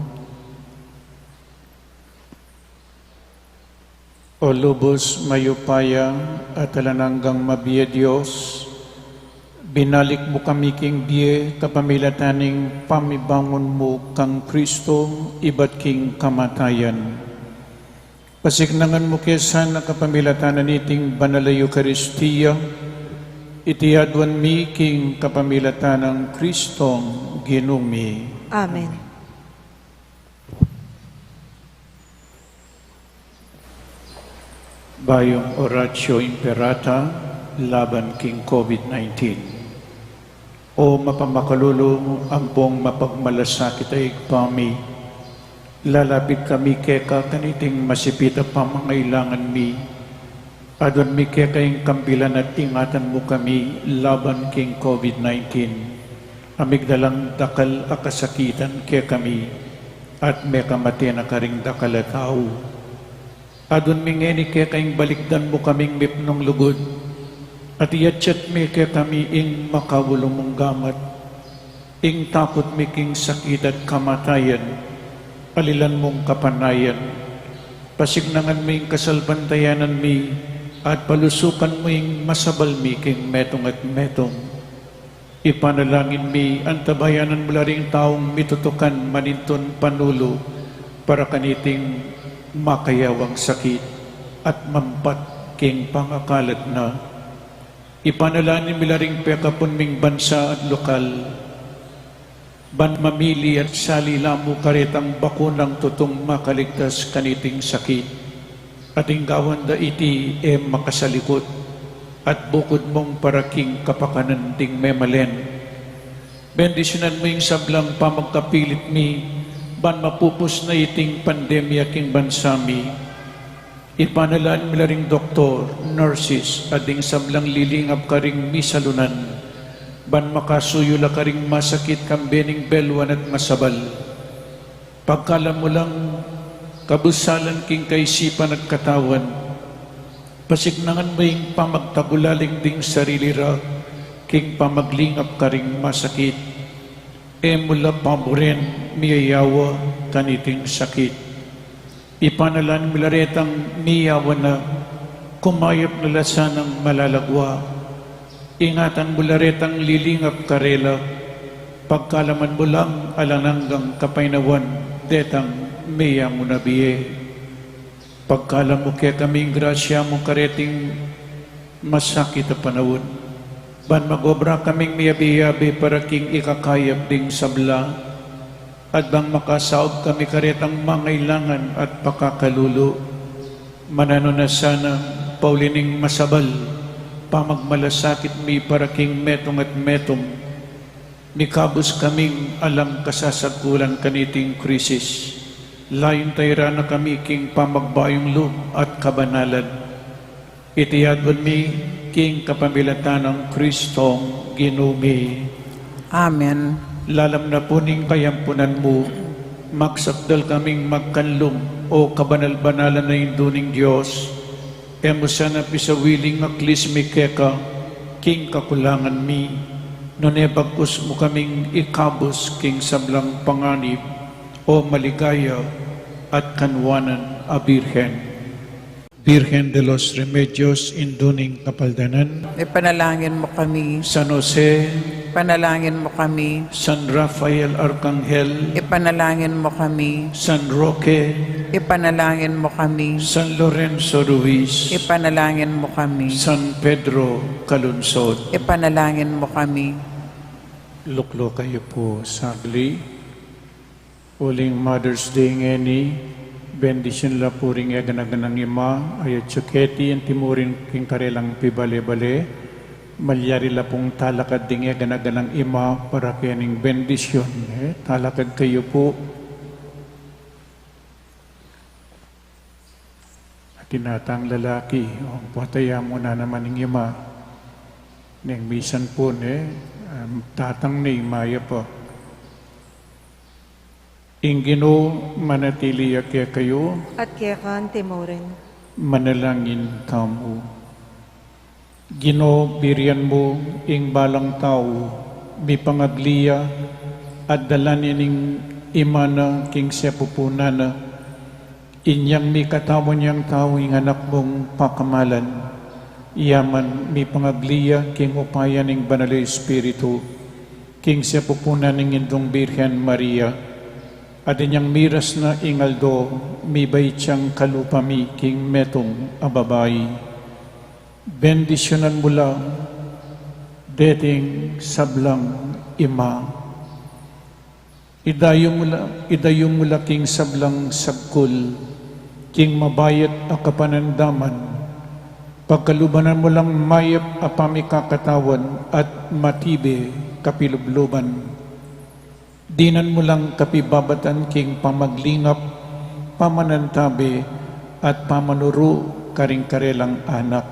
O lubus mayupaya at alang anggang mabie Dios, binalik mu kami king bie kapamilatan ning pamibangun mu kang Kristo ibat king kamatayan. Pasiknangan mu ke sana kapamilatan na niting banal a Eukaristia, iti aduan mi king kapamilatan nang Kristong Ginu mi. Amen. Bayung Oratio Imperata laban king COVID nineteen. O mapamakalulu ampong mapagmalasakit a Ibpa mi, lalapit kami keka kaniting masipit a pamangailangan mi. Aduan mi keka ing kambilan at ingatan mu kami laban king COVID nineteen. A migdalang dakal a kasakitan kekami, at mekamate na karing dakal a tau. Aduan mi ngeni keka ing balikdan mu kaming mipnung lugud, at iyatyat mi kekami ing makaulu mung gamat, ing takut mi king sakit at kamatayan, alilan mung kapanayan, pasiknangan mu ing kasalpantayanan mi, at palusukan mu ing masabal mi king metung at metung. Ipanalangin mi, antabayanan mu la ring taung mitutukan manintun panulu para kaniting makayawang sakit at mampat king pangakalat na. Ipanalangin mi la ring pekapun ming bansa at lokal, ban mamili at sali la mu karetang bakunang tutung makaligtas kaniting sakit. At ing gawan da iti e makasalikut, at bukud mung para king kapakanan ding memalen. Bendisyunan mu ing sablang pamagkapilit mi, ban mapupus na iting pandemya king bansa mi. Ipanalangin mi la ring doktor, nurses, at ding sablang lilingap karing misalunan, ban makasuyu la karing masakit kambe ning beluan at masabal. Pagkalam mu lang kabusalan king kaisipan at katawan, pasiknangan mu ing pamagtagulaling ding sarili ra king pamaglingap karing masakit. E mu la paburen miyayawa kaniting sakit. Ipanalangin mi la retang miyawa na, kumayap na la sanang malalagwa. Ingatan mu la retang lilingap karela, pagkalaman mu lang alang anggang kapaynawan detang miyanguna bie. Pagkalam mu kekami ing grasya mu kareting masakit a panaun, ban magobra kaming miyabe-yabe para king ikakayap ding sabla, at bang makasaup kami karetang mangailangan at pakakalulu. Mananu na sana, pauli ning masabal pamagmalasakit mi para king metung at metung, mikabus kaming alang kasasagkulan kaniting krisis. Layun tayra na kami king pamagbayung lub at kabanalan. Iti aduan mi king kapamilatan nang Kristong Ginu mi. Amen. Lalam na pu ning kayampunan mu, magsakdal kaming magkanlum, o kabanal-banalan a Indu ning Dios, e mu sana pisawiling aklis mi keka king kakulangan mi, nune bagkus mu kaming ikabus king sablang panganib, o maligaya at kanwanan a Birhen. Birhen de los Remedios, Indu ning Kapaldanan. Ipanalangin mu kami. San Jose. Ipanalangin mu kami. San Rafael Arcangel. Ipanalangin mu kami. San Roque. Ipanalangin mu kami. San Lorenzo Ruiz. Ipanalangin mu kami. San Pedro Calungsod. Ipanalangin mu kami. Luklo kayu pu sagli. Uling Mother's Day ngeni, bendisyun la pu ring egana-ganang ima, ayat suketi antimurin king karelang pibale-bale, malyari la pung talakad ding egana-ganang ima para kening bendisyun, e, talakad kayu pu. Atin atang lalaki, o, pataya mu na naman ing ima. Neng misan pu, ne, em, tatang ne, ima ya pa. Ing Ginu manatili ya kekayu. At keka antimurin. Manalangin tamu. Ginu, birian mu ing balang tau mipangagli ya At dalan ne ning Ima na king sepupunan na, inyang mikatawan yang tau ing Anak mung pakamalan, iya man mipangagli ya king upaya ning Banal a Espiritu, king sepupunan ning Indung Birhen Maria, at inyang miras na ing aldo, mibait yang kalupa mi king metung a babai. Bendisyunan mu la deting sablang ima. Idayu mu la, idayu mu la king sablang sagkul, king mabayat a kapanandaman, pagkaluban mu lang mayap a pamikakatawan at matibe kapilubluban. Dinan mu lang kapibabatan king pamaglingap, pamanantabe, at pamanuru karing karelang anak.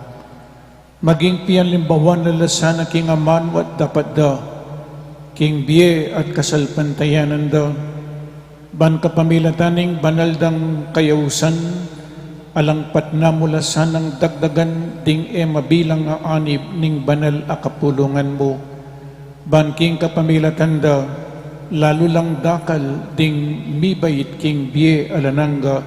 Maging pianlimbawaan na la sana king amanu at dapat da, king bie at kasalpantayanan da, ban kapamilatan ning banal dang kayausan, alangpat na mu la sanang dagdagan ding e mabilang a anib ning banal a kapulungan mu. Ban king kapamilatan da, lalu lang dakal ding mibait king bie alang angga,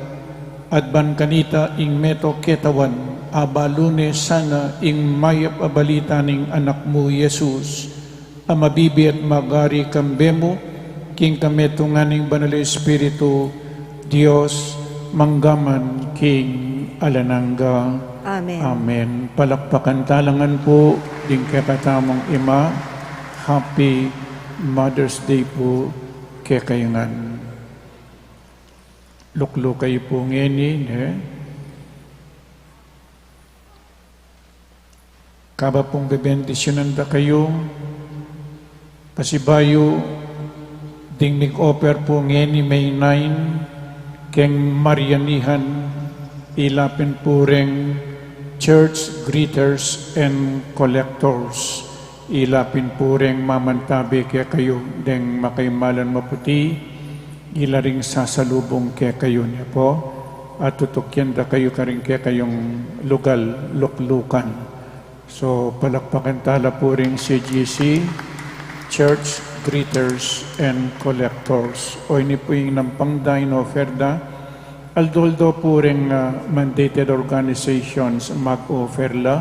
at ban kanita ing meto ketawan, abalu ne sana ing mayap a balita ning Anak mu, Jesus, a mabibie at magari kambe mu, king kametungan ning Banal a Espiritu, Dios, mangga man king alang angga. Amen. Amen. Palakpakan tala ngan pu ding kekatamung ima. Happy Mother's Day pu kekayu ngan. Lukluk kayu pu ngeni, ne? Kaba pung bebendisyunan da kayu, pasibayu ding mig-offer pu ngeni May nine, keng Marianihan, ila pin pu reng church greeters and collectors, ila pin pu reng mamantabe kekayu deng makaimalan maputi, ila ring sasalubung kekayu, ne pu, at tutukian da kayu karing kekayung lugal, luklukan. So, palakpakan tala pu ring C G C, church greeters and collectors. O ini pu ing nampang da, in-offer da, aldo-aldo pu ring, ah, mandated organizations mag-offer la.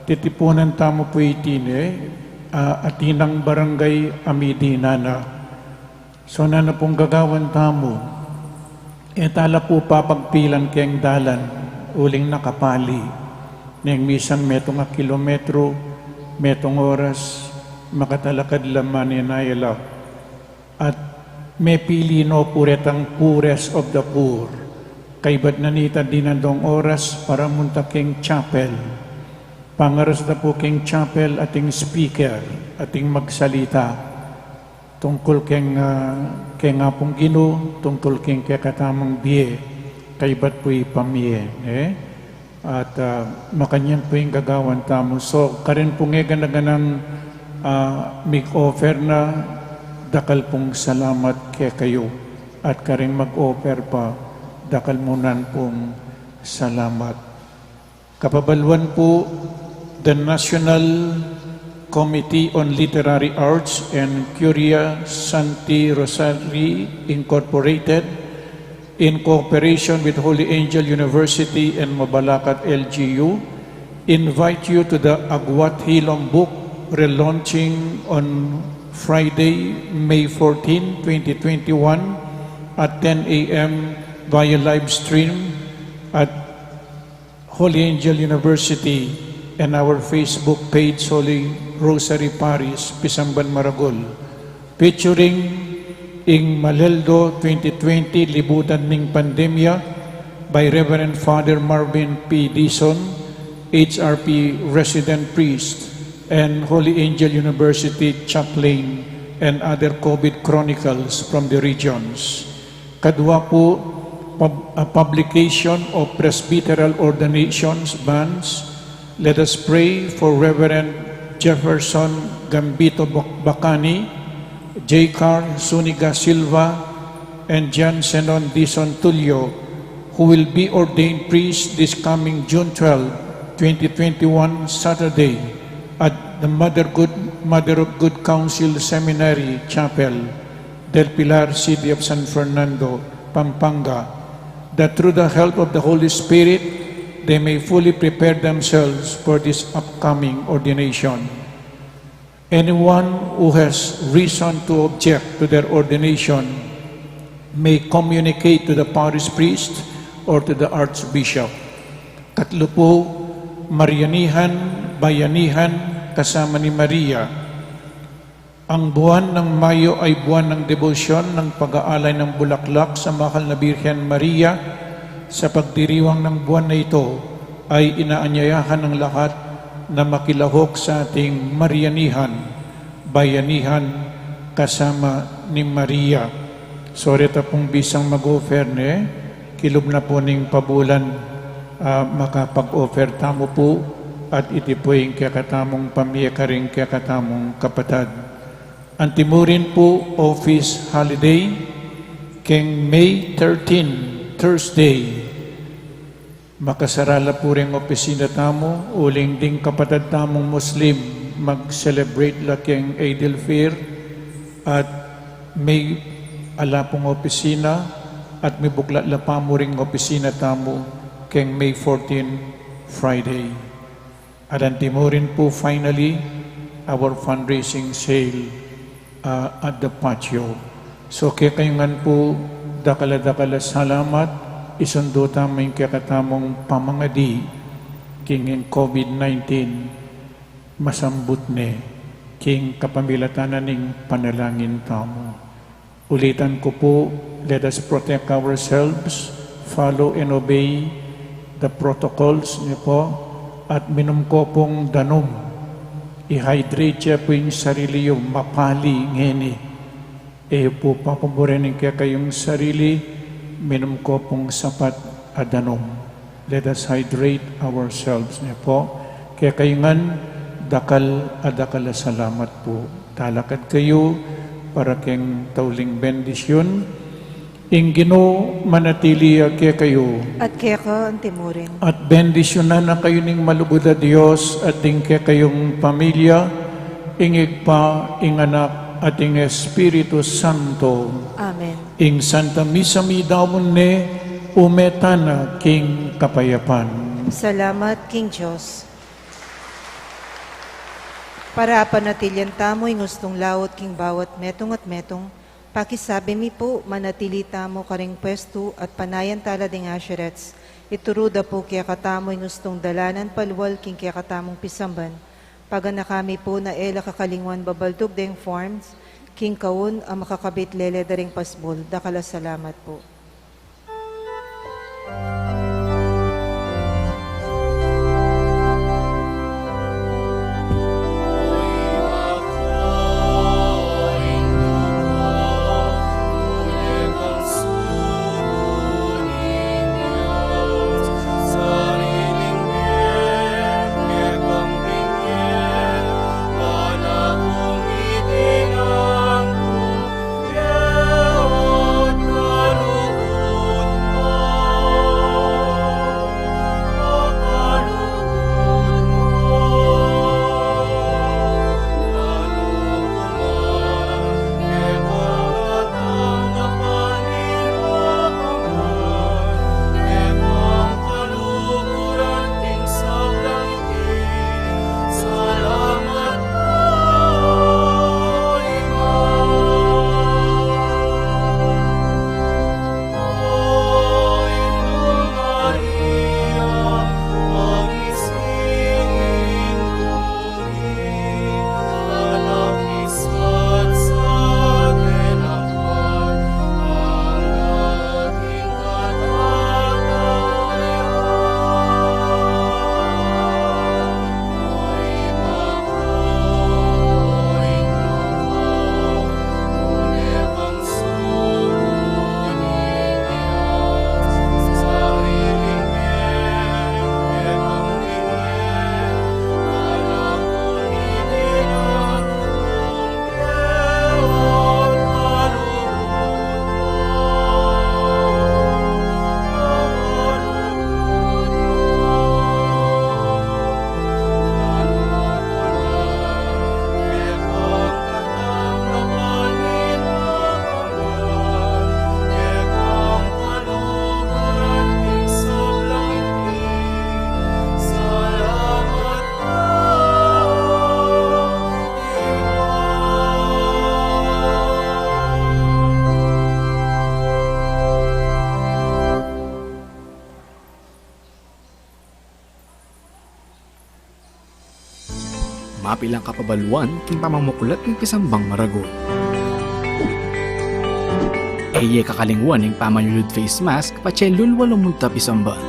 Titipunan tamu pu iti ne, ah, atin nang barangay a midinan na. So, nanu pung gagawan tamu? E tala pu papagpilan keng dalan, uling nakapali. Neng misan metung a kilometro, metung oras, makatalakad la manenaya la. At mepili no pu retang poorest of the poor. Kaybat na nita dinan dong oras para munta keng chapel. Pangaras da pu keng chapel ating speaker, ating magsalita tungkul keng, ah, keng Apung Ginu, tungkul keng kekatamung bie, kaybat pu ipamie, e? At, ah, makanyan pu ing gagawan tamu. So, karin pung e gana-ganang, ah, mig-offer na, dakal pung salamat kekayu. At karing mag-offer pa, dakal mu nan pung salamat. Kapabaluan pu, the National Committee on Literary Arts and Curia Sancti Rosary Incorporated, in cooperation with Holy Angel University and Mabalacat L G U, invite you to the Aguat Hilom book relaunching on Friday, May fourteen, twenty twenty-one, at ten A M via live stream at Holy Angel University and our Facebook page, Holy Rosary Parish, Pisamban, Maragul. Featuring ing Maleldo twenty twenty Libutan ning Pandemia by Reverend Father Marvin P. Dizon, H R P Resident Priest, and Holy Angel University Chaplain, and other COVID chronicles from the regions. Kadwa pu, pub-, a publication of presbyteral ordinations bans. Let us pray for Reverend Jefferson Gambito Bac-, Bacani, J. Carl Zuniga Silva, and John Zenon Dizon Tulio, who will be ordained priest this coming June twelve, twenty twenty-one, Saturday, at the Mother Good, Mother of Good Counsel Seminary Chapel. del Pilar, City of San Fernando, Pampanga, that through the help of the Holy Spirit, they may fully prepare themselves for this upcoming ordination. Anyone who has reason to object to their ordination may communicate to the parish priest or to the archbishop. Katlo po, Marianihan, Bayanihan, kasama ni Maria. Ang buwan ng Mayo ay buwan ng debosyon, ng pag-aalay ng bulaklak sa Mahal na Birhen Maria. Sa pagdiriwang ng buwan na ito, ay inaanyayahan ng lahat na makilahok sa ating Marianihan, Bayanihan, kasama ni Maria. So, reta pung bisang mag-offer ne, kilub na po ning pabulan, ah, makapag-offer tamu po, at iti po ing kekatamung pamie karing kekatamung kapatad. Antimurin po, office holiday, keng May thirteen, Thursday. Makasara la po ring opisina tamu, uling ding kapatad tamung Muslim mag-celebrate la keng Eid al-Fitr, at may ala pung opisina, at mibuklat la pamu ring opisina tamu keng May fourteen, Friday. At antimurin po, finally, our fundraising sale, ah, at the patio. So, kekayu ngan po, dakal a dakal a salamat, isundu tamu ing kekatamung pamangadi king COVID nineteen, masambut ne king kapamilatan na ning panalangin tamu. Ulitan ku pu, let us protect ourselves, follow and obey the protocols, ne pu, at minum ko pung danum. I-hydrate ye pu ing sarili yu, mapali ngeni. E yu pu papaburen ing kekayung sarili, minum ko pung sapat a danum. Let us hydrate ourselves, ne pu. Kekayu ngan, dakal a dakal a salamat pu. Talakad kayu para keng tauling bendisyun. Ing Ginu manatili ya kekayu. At keka antimurin. At bendisyunan na kayu ning malugud a Dios at ding kekayung pamilya, ing Ibpa, ing Anak, at ing Espiritu Santo. Amen. Ing Santa Misa midaun ne, ume tana king kapayapan. Salamat king Dios. Para apanatilian tamu ing ustung laut king bawat metung at metung, pakisabi mi pu, manatili tamu karing pwestu at panayan tala ding usherettes. Ituru da pu kekatamu ing ustung dalanan palual king kekatamung pisamban. Paganaka mi pu na e la kakalingwan babaldug deng forms king kaun a makakabit lele da ring pasbul. Dakal a salamat pu. Bilang kapabaluan king pamamuklat ning pisambang maragul. E ye kakalingwan ing pamanyulud face mask patse lulwa lumunta pisamban.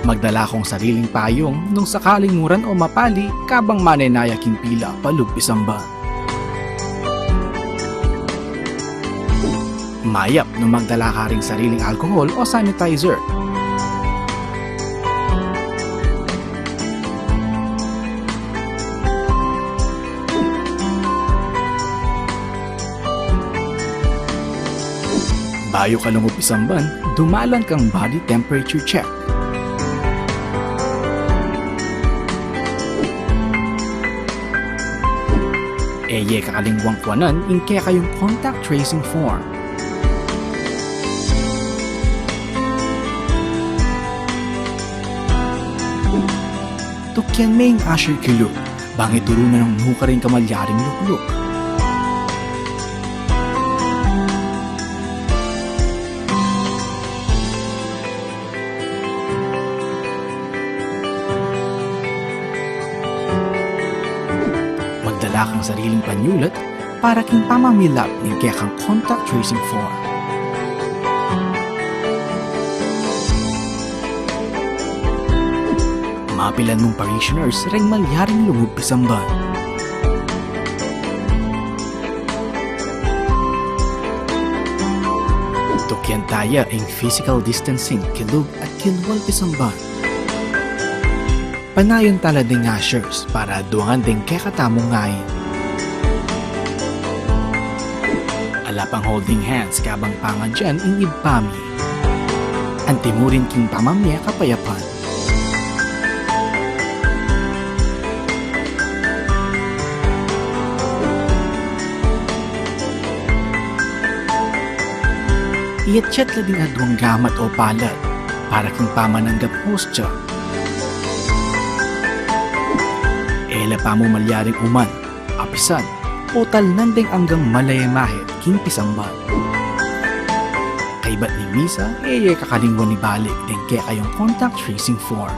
Magdala kong sariling payung nung sakaling muran o mapali kabang manenaya king pila palub pisamban. Mayap nung magdala ka ring sariling alcohol o sanitizer. Bayu ka lungub pisamban, dumalan kang body temperature check. E ye kakalingwan kuanan ing kekayung contact tracing form. Tukyan me ing usher kilub, bang ituru na nung nukarin ka malyaring lukluk. Magdala kang sariling panyulat para king pamamilap ning kekang contact tracing form. Mapilan mung parishioners reng malyaring lungub pisamban. Tukyan taya ing physical distancing kilub at kilwal pisamban. Panayan tala ding ushers para duangan ding kekatamung ngain. Ala pang holding hands kabang pangadyan ing ibpa mi. Anti mu rin king pamamye kapayapan. Iyatyat la ding aduang gamat o palad para king pamananggap hostya. E la pa mu malyaring uman, apisan, o talnan deng anggang malaya mahit king pisamban. Kaybat ning misa, e ye kakalingwan ibalik deng kekayung contact tracing form.